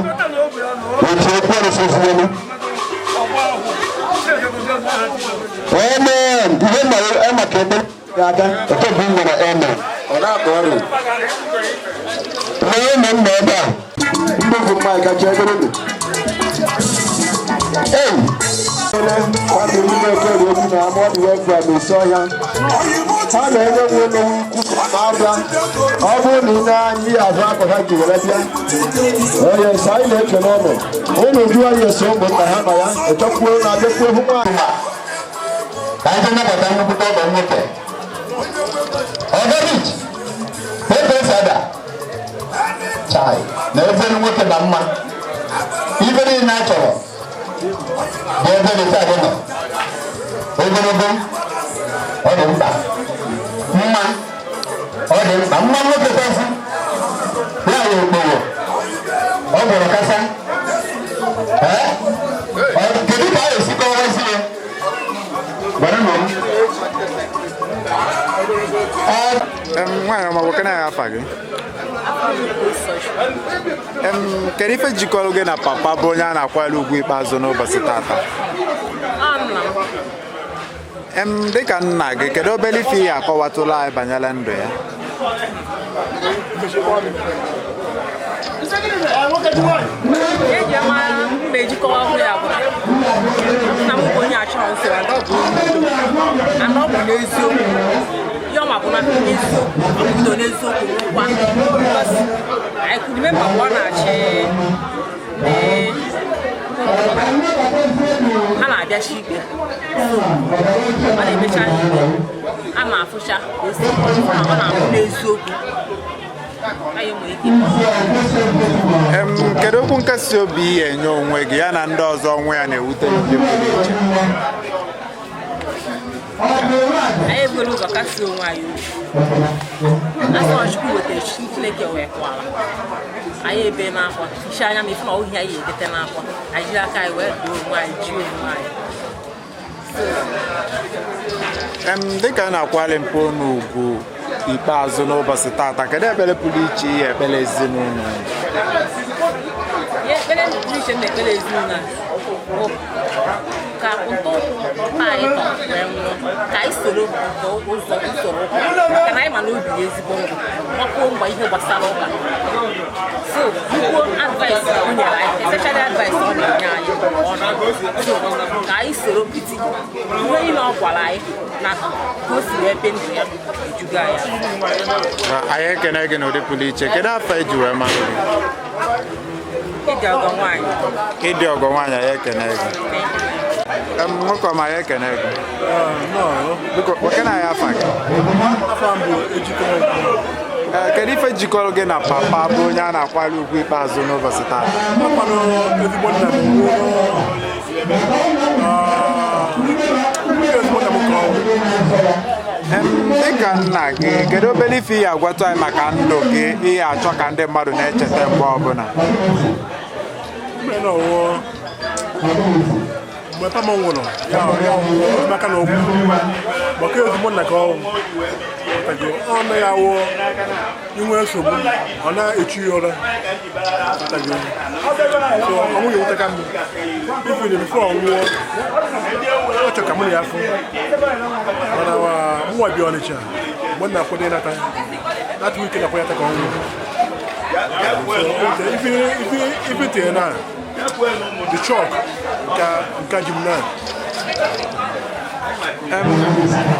Otu okwu ọrụ si elu. Amen. Ihe mere ema ka ebe aka nke bụ nwere amen. Ọ na-akọ ọrịa. Mee ụmụ nna ebe a. Ndị bụ mma kacha ebere dị. Ei! Ọ dị ndị na-eke egwu na ama ọdụ wefụ a na-esi ọhịa. Ha na-enye nwe emewe ikwu na-abịa. Ọ bụrụ na ị na-anya ihe azụ akwa ha ji were bịa. Onye nsọ anyị na-ekele ụnụ. Ụnụ jụọ ya esi ụmụnna ha nọ ya. Echọkwuo na abịakwuo hụ nwaanyị. Ka anyị jee nabata nnukwute ọgọ nwoke. Ọgọ rich. Ebe esi ada. Chai. Na efere nwoke na mma. Ife niile a chọrọ. Dị ebe dị taa gị nọ. Ogologo. Ọ dị mkpa. Mma. Ọ dị mkpa. Mma nwoke kwesị. Ya ya okporo. Ọ gwọrọ kasa. Ee? Kedu ka a ga-esi kọwazi ya? Gwara m. Nwaanyị ọma, nwoke na afa gị? Kedu ife jikọrọ gị na papa bụ onye a na-akwanyere ugwu ikpeazụ n'ụbọchị tata? Dịka nna gị, kedu obere ife ihe akọwatụla anyị banyere ndụ ya? Eji amara mba ejikọwa ọhụrụ ya bụ na nna m bụ onye achọrọ nsọ and ọ bụ n'eziokwu. Ihe ọma bụ na n'eziokwu, ọ bụ bido n'eziokwu nwụkwa. Because I could remember mgbe ọ na-achị ndị ha na-abịachi ikpe, ọ na-emecha ikpe a na-afụcha ka o si ọ na-abụ n'eziokwu. Kedu okwu nkasi obi ị ga-enye onwe gị ya na ndị ọzọ onwe ya na-ewute n'ụdị pụrụ iche? Anyị ebughị ụzọ kasie onwe anyị obi. Asị na Chukwu wetara Chineke wee kwala anyị ebe n'akwa hichaa anya ma ife na ọhịa anyị edete n'akwa, anyị jiri aka anyị wee doo onwe anyị ji onwe anyị. Dịka a na-akwali mpụ n'ugwu ikpeazụ n'ụbọchị tata, kedu ekpere pụrụ iche ihe ekpere ezinụlọ? Ihe ekpere pụrụ iche na ekpere ezinụlọ a bụ ka ntụ anyị tọ wee nwụọ, ka anyị soro ụzọ usoro ụka, maka na anyị ma na obi ya ezigbo ndụ gbakwuo mgba ihe gbasara ụka. So kwuo advice o nyere anyị, especially advice ọ na-enye anyị ọ na so ka anyị soro piti ihe niile ọ gwara anyị na ka o si wee bie ndụ ya ejugo anyị. Anyị ekene gị n'ụdị pụrụ iche. Kedu afọ eji wee mara gị? Ịdị ọgọ nwaanyị. Ịdị ọgọ nwaanyị, anyị ekene gị. Nwoke ọma, anyị ekene gị. Biko, nwoke na anyị afa gị? Kedu ife jikọrọ gị na papa bụ onye a na-akwali ugwu ikpeazụ n'ụbọchị taa? Dịka nna gị, kedu obere ife ihe agwatụ anyị maka ndụ gị ihe achọ ka ndị mmadụ na-echeta mgbe ọbụla? Mgbe papa m nwụrụ, ya maka na okwu maka ezigbo nna ka ọ Ịghọtago? Ọ na ya wụ inwe nsogbu, ọ na-echu ya ụra. Ịghọtago? So ọnwụ ya ewutaka m. Even before ọ nwụọ, ọ chọrọ ka mụ na ya fụ, mana mụnwa bi Ọnịcha mgbe m na-akwado ịnata that week na akwado ka ọ nwụọ. So ife tinye na the shock nka ji m na.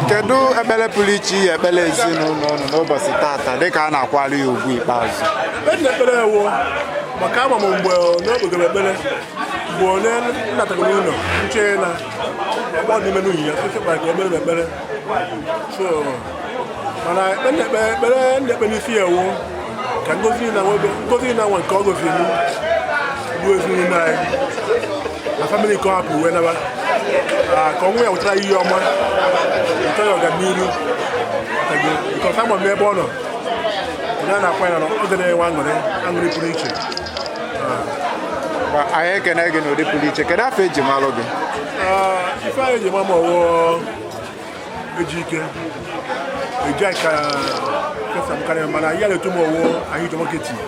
Kedu ekpere pụrụ iche ihe ekpere ezinụlọ unu n'ụbọchị tata dịka a na-akwali ya ugwu ikpeazụ? Ekpere na ekpere ewu maka ama m mgbe na okpegoro ekpere mgbe onye nnatagoro ụlọ nche na ọgbọ n'ime n'unyi ya sịsị kpara ka ekpere m ekpere. So mana ekpere na ekpere ekpere na ekpe n'isi ya ewu ka ngozi na ngozi na nwa nke ọ goziri m bụ ezinụlọ anyị na family nke ọ hapụ wee naba. Ka ọnwụ ya wetara ihe ọma, wetara ya ọganihu, because ama m n'ebe ọ nọ onye a na-akwa ya na ọ dị na-enwe aṅụrị aṅụrị pụrụ iche. Anyị ekene gị n'ụdị pụrụ iche. Kedu afọ eji malụ gị? Ife anyị eji ma ọwụ Ejike eji anyị ka kesa m karịa, mana ihe a na-eto m ọwụ anyị ji nwoke tii.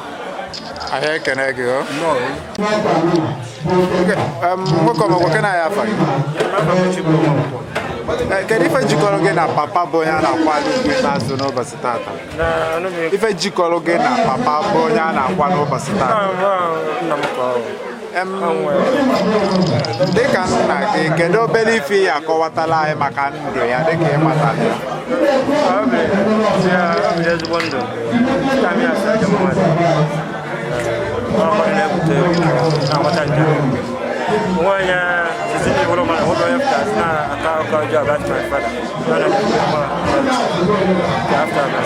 Anyị ekene gị o. Nwoke ọma, nwoke na ya afa gị? Kedu ife jikọrọ gị na papa bụ onye a na-akwali ugwu ikpeazụ n'ụbọchị tata? Ife jikọrọ gị na papa bụ onye a na-akwa n'ụbọchị tata? Dịka nna gị, kedu obere ife ị akọwatala anyị maka ndụ ya dịka ị matara ya? Ezigbo ndụ ya asị ajọ mmadụ ọ mmadụ na-ebute na-aghọta nke onwe onye sisi na iwere mmadụ nwoke onye pụtara sị na-akọ akụkọ ọjọọ about my father na na-ekwu mma after my.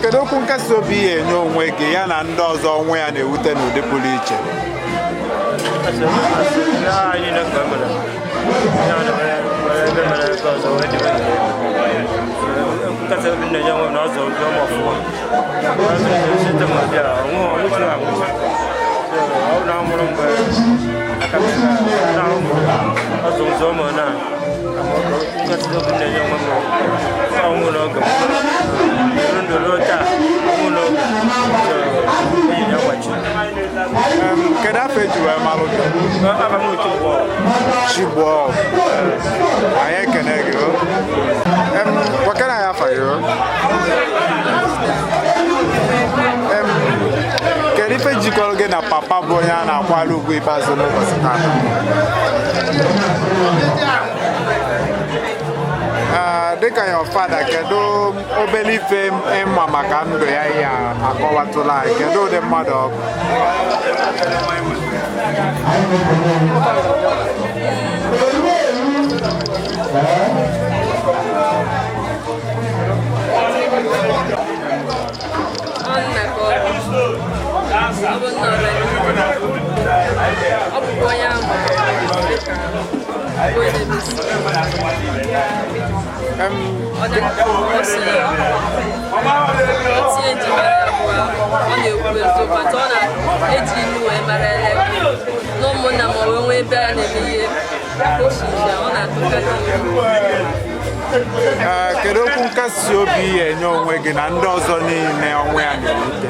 Kedu okwu nkasi obi ị enye onwe gị ya na ndị ọzọ ọnwụ ya na-ewute n'ụdị pụrụ iche? Anyị na-ekwe mere ya na ebe mere ebe ọzọ wee dịbe nkasi obi na-enye onwe m na ọzọ obi ọma ọfụma site m obi a ọnwụchi anwụchi. Ọ bụ na mụrụ mgbe aka m na ọzọ ụzọ ụmụ na nkasi obi na-enye onwe m ọnwụ n'oge m ndụ ruo taa ọnwụ n'oge enyi ya gbachi. Kedu afọ eji wee malụ gị? Afa m Chigbo. Chigbo, anyị ekene gị o. Gwakena anyị afa gị o. Kedu ife jikọrọ gị na papa bụ onye a na-akwali ugwu ikpeazụ n'ụbọchị taa? Dịka your father, kedu obere ife ịma maka ndụ ya ya akọwatụla anyị? Kedu ụdị mmadụ ọ bụ? Ọ nna ka ọ bụ. Ọ bụ nna ọrụ. Ọ bụkwa onye ahụ dịka onye na-emesi. Ọ na ọ sị otu eji mara ya bụ ọ na-ekwu eziokwu atọ, ọ na-eji ilu wee mara ele na ụmụnna ma ọ wee nwee ebe a na-eme ihe echiche, ọ na-atụkarị ilu. Ee, kedu okwu nkasi obi ị enye onwe gị na ndị ọzọ niile ọnwụ ya na-ewute?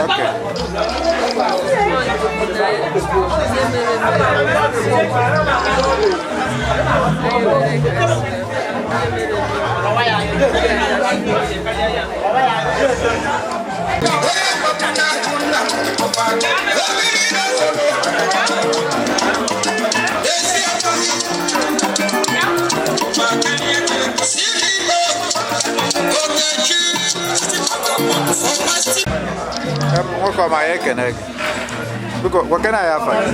Okay. Nwoke ọma, ya ekene gị. Biko gwakena ya afa gị.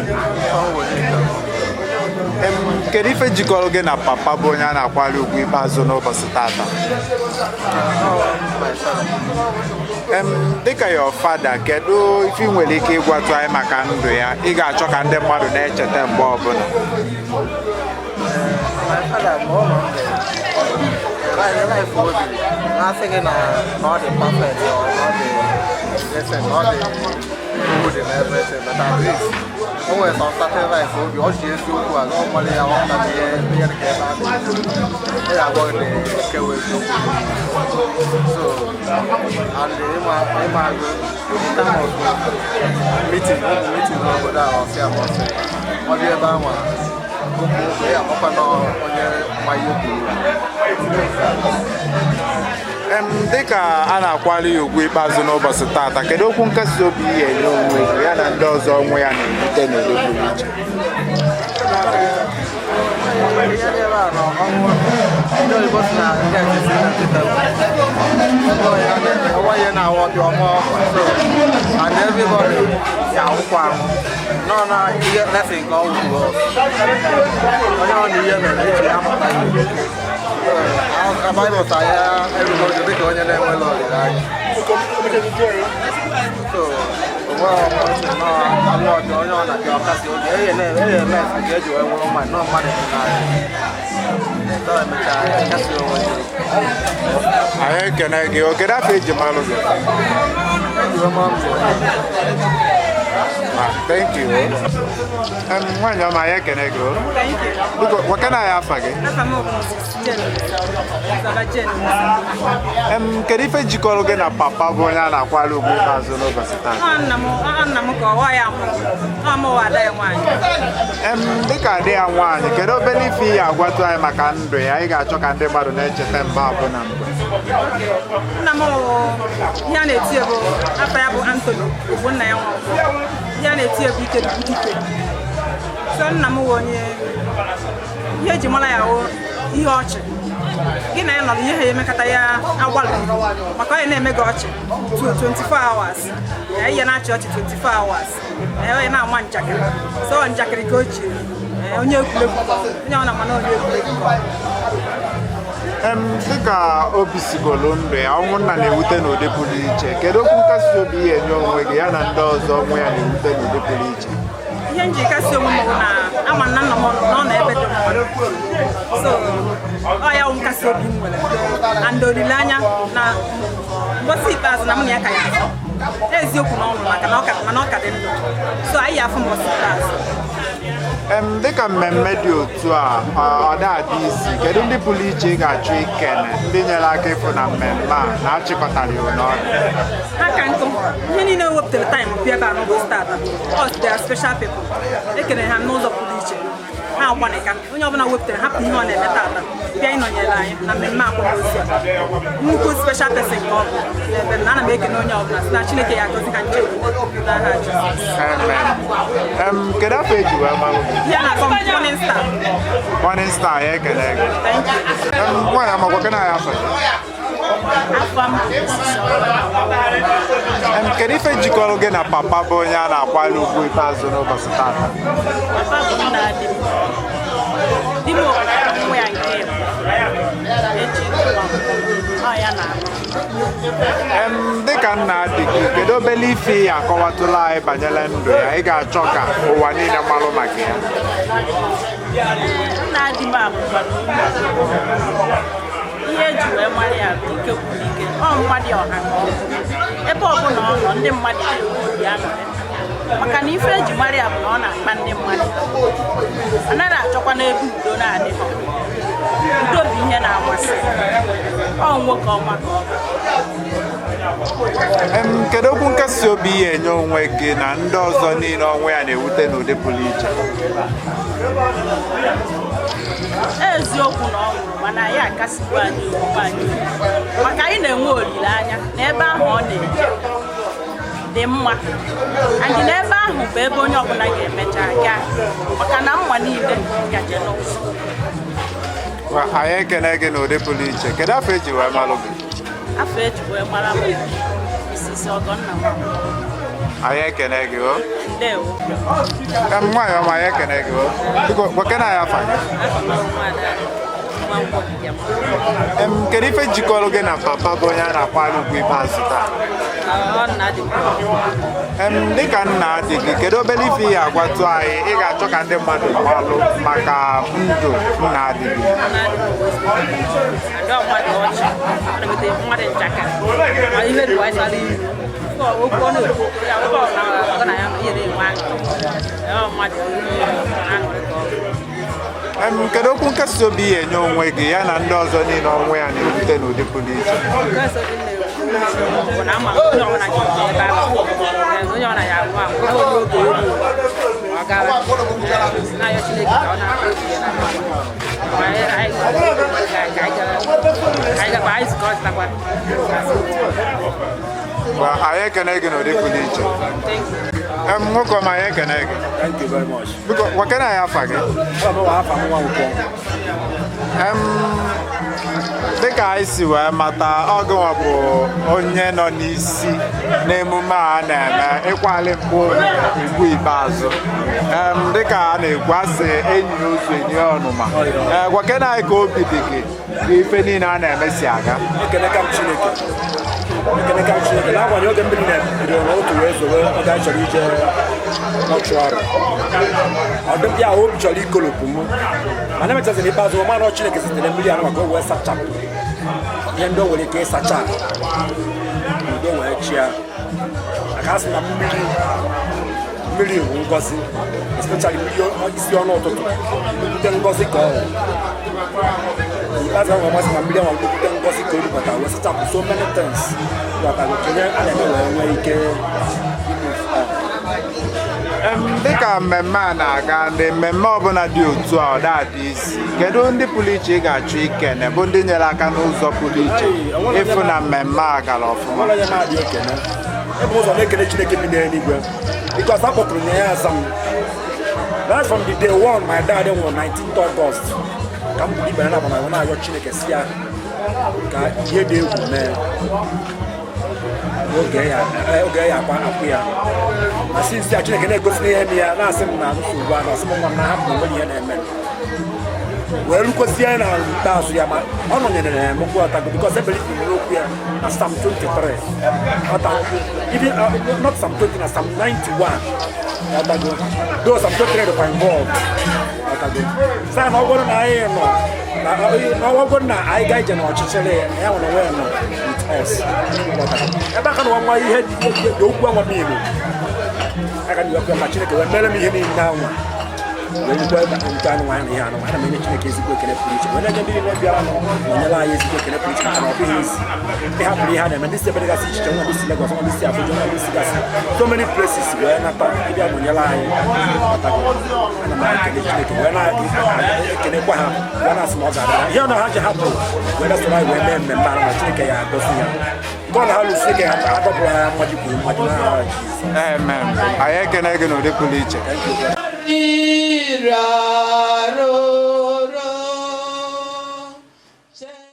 Kedu ife jikọrọ gị na papa bụ onye a na-akwali ugwu ikpeazụ n'ụbọchị tata? Dịka your father, kedu ife ị nwere ike ịgwatụ anyị maka ndụ ya ị ga-achọ ka ndị mmadụ na-echeta mgbe ọbụla? My father, mgbe ọ nọ ndụ, life o biri, na-asị gị na ọ dị perfect, ọ dị decent, ọ dị Okwu dị na everything, but at least o nwere some sacrifice obi ọ ji eziokwu a ọ mara ya ọ na ihe ihe dị ka ebe a na-esi ọ ya agwa gị na ekewa eziokwu. So and ịma ịma agụ in terms of meeting, ụmụ meeting n'obodo a, ọsị amasị ọ dị ebe ahụ a okwu okwu ya amakwa na onye ma ihe kwuru. Dịka a na-akwali ya ugwu ikpeazụ n'ụbọchị taata, kedu okwu nkasi obi ihe enye onwe gị ya na ndị ọzọ onwe ya na-ewute n'ụdị pụrụ iche? Ihe dị ebe a na ọnwụ, ndị oyibo si na death is inevitable. Ọnwa ihe na-awọ dị ọma ọkwa, so and everybody ya awụkwa ahụ nọ na ihe lesson ka ọ wụ to us. Onye ọ na ihe mere eji ya mụta ihe. Baịbụl ta ya everybody dịka onye na-enwela olileanya. So onwe ọmụsị nọ anwụ ọdị onye ọ na-abịa ọkasị obi eye na-eme ka eji wee nwụrụ mmadụ nọ mmadụ dị n'anya so emechaa kasị onwe ya. Anyị ekene gị o. Kedu afọ eji malụ gị? Ah, thank you. Nwaanyị ọma, anyị ekene gị o. Biko, gwakena anyị afa gị. Afa m bụ Mrs. Jane Zaba Jane Musa. Kedu ife jikọrọ gị na papa bụ onye a na-akwali ugwu ikpeazụ n'ụbọchị taa? Ọ nna m, ọ nna m ka ọwa ya mụrụ. Ọ mụ ada ya nwaanyị. Dịka ada ya nwaanyị, kedu obere ife ihe agwatụ anyị maka ndụ ya ị ga-achọ ka ndị mmadụ na-echeta mgbe abụ na mgbe? Nna m wụ ihe a na-eti bụ afa ya bụ Anthony Ogbonna ya nwa. Ihe a na-eti bụ ike bụ dike. So nna m wụ onye ihe eji mara ya wụ ihe ọchị. Gị na ya nọrọ ihe ha emekata ya agbalị maka onye na-eme gị ọchị 24 hours. Ya ihe na-achị ọchị 24 hours. Ya onye na-ama njakịrị. So ọ njakịrị ka o ji eri. Onye egwuregwu ka ọ bụ. Onye ọ na-ama na onye egwuregwu ka ọ bụ. Dịka obi sigolu ndụ ya, ọnwụ nna na-ewute n'ụdị pụrụ iche. Kedu okwu nkasi obi ihe enye onwe gị ya na ndị ọzọ ọnwụ ya na-ewute n'ụdị pụrụ iche? Ihe m ji kasi onwe m bụ na ama na nna m nọ na ebe dị mma. So ọ ya wụ nkasi obi m nwere and olileanya na mgbọsị ikpeazụ na mụ na ya ka ya afọ. Eziokwu na ọ nwụrụ maka na ọ ka mana ọ ka dị ndụ, so anyị ya afụ mbọsị ikpeazụ. Dịka mmemme dị otu a ọ na-adị isi, kedu ndị pụrụ iche ị ga-achọ ikene ndị nyere aka ịfụ na mmemme a na-achịkọtara ya n'ọnụ? Ha ka nkụ ihe niile wepụtara time bịa ebe a n'ụbọchị taata. Us, they are special people. Ekere ha n'ụzọ pụrụ iche. Ha agbanika onye ọbụla wepụtara hapụ ihe ọ na-eme taata bịa ịnọnyere anyị na mmemme akwamozu a, nnukwu special person ka ọ bụ n'ebe m na. Ana m ekene onye ọbụla sị na Chineke ya agọzi ha nche n'aha Jizọs. Amen. Kedu afọ eji wee malụ gị? Ihe a na-akpọ m Morning Star. Morning Star, ya ekene gị. Thank you. Nwaanyị ọma, gwakena anyị afọ gị. Afọ m bụ Mrs. Kedu ife jikọrọ gị na papa bụ onye a na-akwali ugwu ikpeazụ n'ụbọchị taata? Papa bụ nna di m. Di m nwa ya nke bụ echi ọ ya na-alụ. Dịka nna dị gị, kedu obere ife ị akọwatụla anyị banyere ndụ ya ị ga-achọ ka ụwa niile malụ maka ya? Nna di m abụkwa ihe eji wee mara ya bụ ike kwuru ike, ọ mmadụ ọha ka ọ bụ. Ebe ọbụla ọ nọ, ndị mmadụ na-enwe obi aṅụrị maka na ife eji mara ya bụ na ọ na-akpa ndị mmadụ. Ọ naghị achọkwa n'ebe udo na-adịghị. Udo bụ ihe na-amasị ọ nwoke ọma ka ọ bụ. Kedu okwu nkasi obi ihe enye onwe gị na ndị ọzọ niile ọnwụ ya na-ewute n'ụdị pụrụ iche? Eziokwu na ọ nwụrụ, mana ya akasikwa anyị okwukwe anyị obi, maka anyị na-enwe olileanya na ebe ahụ ọ na-eje dị mma and n'ebe ahụ bụ ebe onye ọbụla ga-emecha gaa, maka na mma niile gaje n'ụzọ. Wa, anyị ekene gị n'ụdị pụrụ iche. Kedu afọ eji wee malụ gị? Afọ eji wee mara m Mrs. Ọgọnna nwa. Anyị ekene gị o. Ndewo. Nwaanyị ọma, anyị ekene gị o. Biko, gwakena anyị afa gị. Afọ m bụ Nwaada Nwankwọ Dibịa. Kedu ife jikọrọ gị na papa bụ onye a na-akwali ugwu ikpeazụ taa? Ọ nna dị m. Dịka nna dị gị, kedu obere ife ị ga-agwatụ anyị ị ga-achọ ka ndị mmadụ malụ maka ndụ nna dị gị? Ada mmadụ ọchị, ọ na-emete mmadụ njakịrị. Ma ihe dị gbasara ilu. Ebe okwu ọ na-ekwu ya, ebe ọ na na ya nọ, ihe na-enwe aṅụrị. Ọ mmadụ aṅụrị ka ọ bụ. Kedu okwu nkasi obi ị enye onwe gị ya na ndị ọzọ niile ọnwụ ya na-ewute n'ụdị pụrụ iche? Nke so dị na-ekwu bụ na ama m onye ọbụla ji ebe ahụ, onye ọbụla ya anwụ anwụ, na onye oge egwu ọ gara na-ayọ Chineke ka ọ na-akpọ egwu ya na mmadụ. Ma anyị gakwa, anyị zukọtakwa. Ngwa, anyị ekene gị n'ụdị pụrụ iche. Nwoke ọma, anyị ekene gị. Thank you very much. Biko, gwakene anyị afa gị. Afa m Nwankwọ. Dịka anyị si wee mata, ọ gịnwa bụ onye nọ n'isi n'emume a na-eme ịkwali mkpu igbu ikpeazụ. Dịka a na-ekwu, asị enyi ozu enyi ọnụma. Ee, gwakene anyị ka obi dị gị ka ife niile a na-eme si aga. Ekeneka m Chineke. Ekeneka m Chineke. N'agbanyeghị oge mmiri na-bidoro n'otu wee zowe oge anyị chọrọ ije mọchụarị. Ọ dị ya obi chọrọ ikolopụ m. Mana emechaziri ikpeazụ, ma na Chineke zitere mmiri ahụ maka o wee sachapụ ihe ndị o nwere ike ịsacha, udo wee chịa. Maka a sị na mmiri mmiri bụ ngọzi, especially mmiri isi ọnụ ụtụtụ, nnukwute ngọzi ka ọ bụ. Ikpeazụ ahụ amasị na mmiri ahụ nnukwute ngọzi ka o rubata wee sachapụ so many things ghọtago kenye a na-eme wee nwee ike imove on. Dịka mmemme a na-aga, ndị mmemme ọbụla dị otu a ọ na-adị isi, kedu ndị pụrụ iche ị ga-achọ ikene bụ ndị nyere aka n'ụzọ pụrụ iche ịfụ na mmemme a gara ọfụma? Onwere onye na-adị ekene. Ebe ụzọ na-ekene Chineke bi n'eluigwe, because akpọkụrụ m ya, aza m. Right from the day one my dad nwụrụ, 19th August, ka m buru ibe na na na-ayọ Chineke si ya ka ihe dị egwu mee oge ya, oge ya akwa akwụ ya. Na since ya, Chineke na-egosi n'ihe m ya na-asị m na nsogbu a na ọsị m nwa m na hapụ na onwere ihe na-eme wee rukwezie na ikpeazụ ya. Ma ọ nọnyere ya m gwọtago, because ebelieve n'okwu ya na Psalm 23 ọta, even not Psalm 20, na Psalm 91 ọtago, though Psalm 23 dịkwa involved ọtago saa na ọ bụrụ na anyị nọ na ọ bụrụ na anyị gaa ije n'ọchịchịrị ya nwere onwe ya nọ with us ọtago. Ebe aka na nwa ihe dị okwu anwa m ilo aka na ka Chineke wee mere m ihe niile anwa wee rukwa ebe nke anụ nwaanyị na ihe anụ. Ana m enye Chineke ezigbo ekele pụrụ iche, wee na-enye ndị niile bịara nụ na-enyere anyị ezigbo ekele pụrụ iche, maka na ọ bụghị ezi ndị hapụrụ ihe a na-eme, ndị si ebe dịgasị iche iche, nwa ndị si Lagos, nwa ndị si Abuja, nwa ndị si gasị so many places wee nata ịbịa nọnyere anyị ọtago. Ana m ekele Chineke wee na-ekelekwa ha, wee na-asị na ọ ga-adara ihe ọ na ha ji hapụ wee bịa soro anyị wee mee mmemme ahụ, na Chineke ya agọzi ya nke ọ na ha lụsi ike ha adọpụrụ ha mmaji kwuru mmaji n'aha Jizọs. Amen. Anyị ekene gị n'ụdị pụrụ iche. Ira.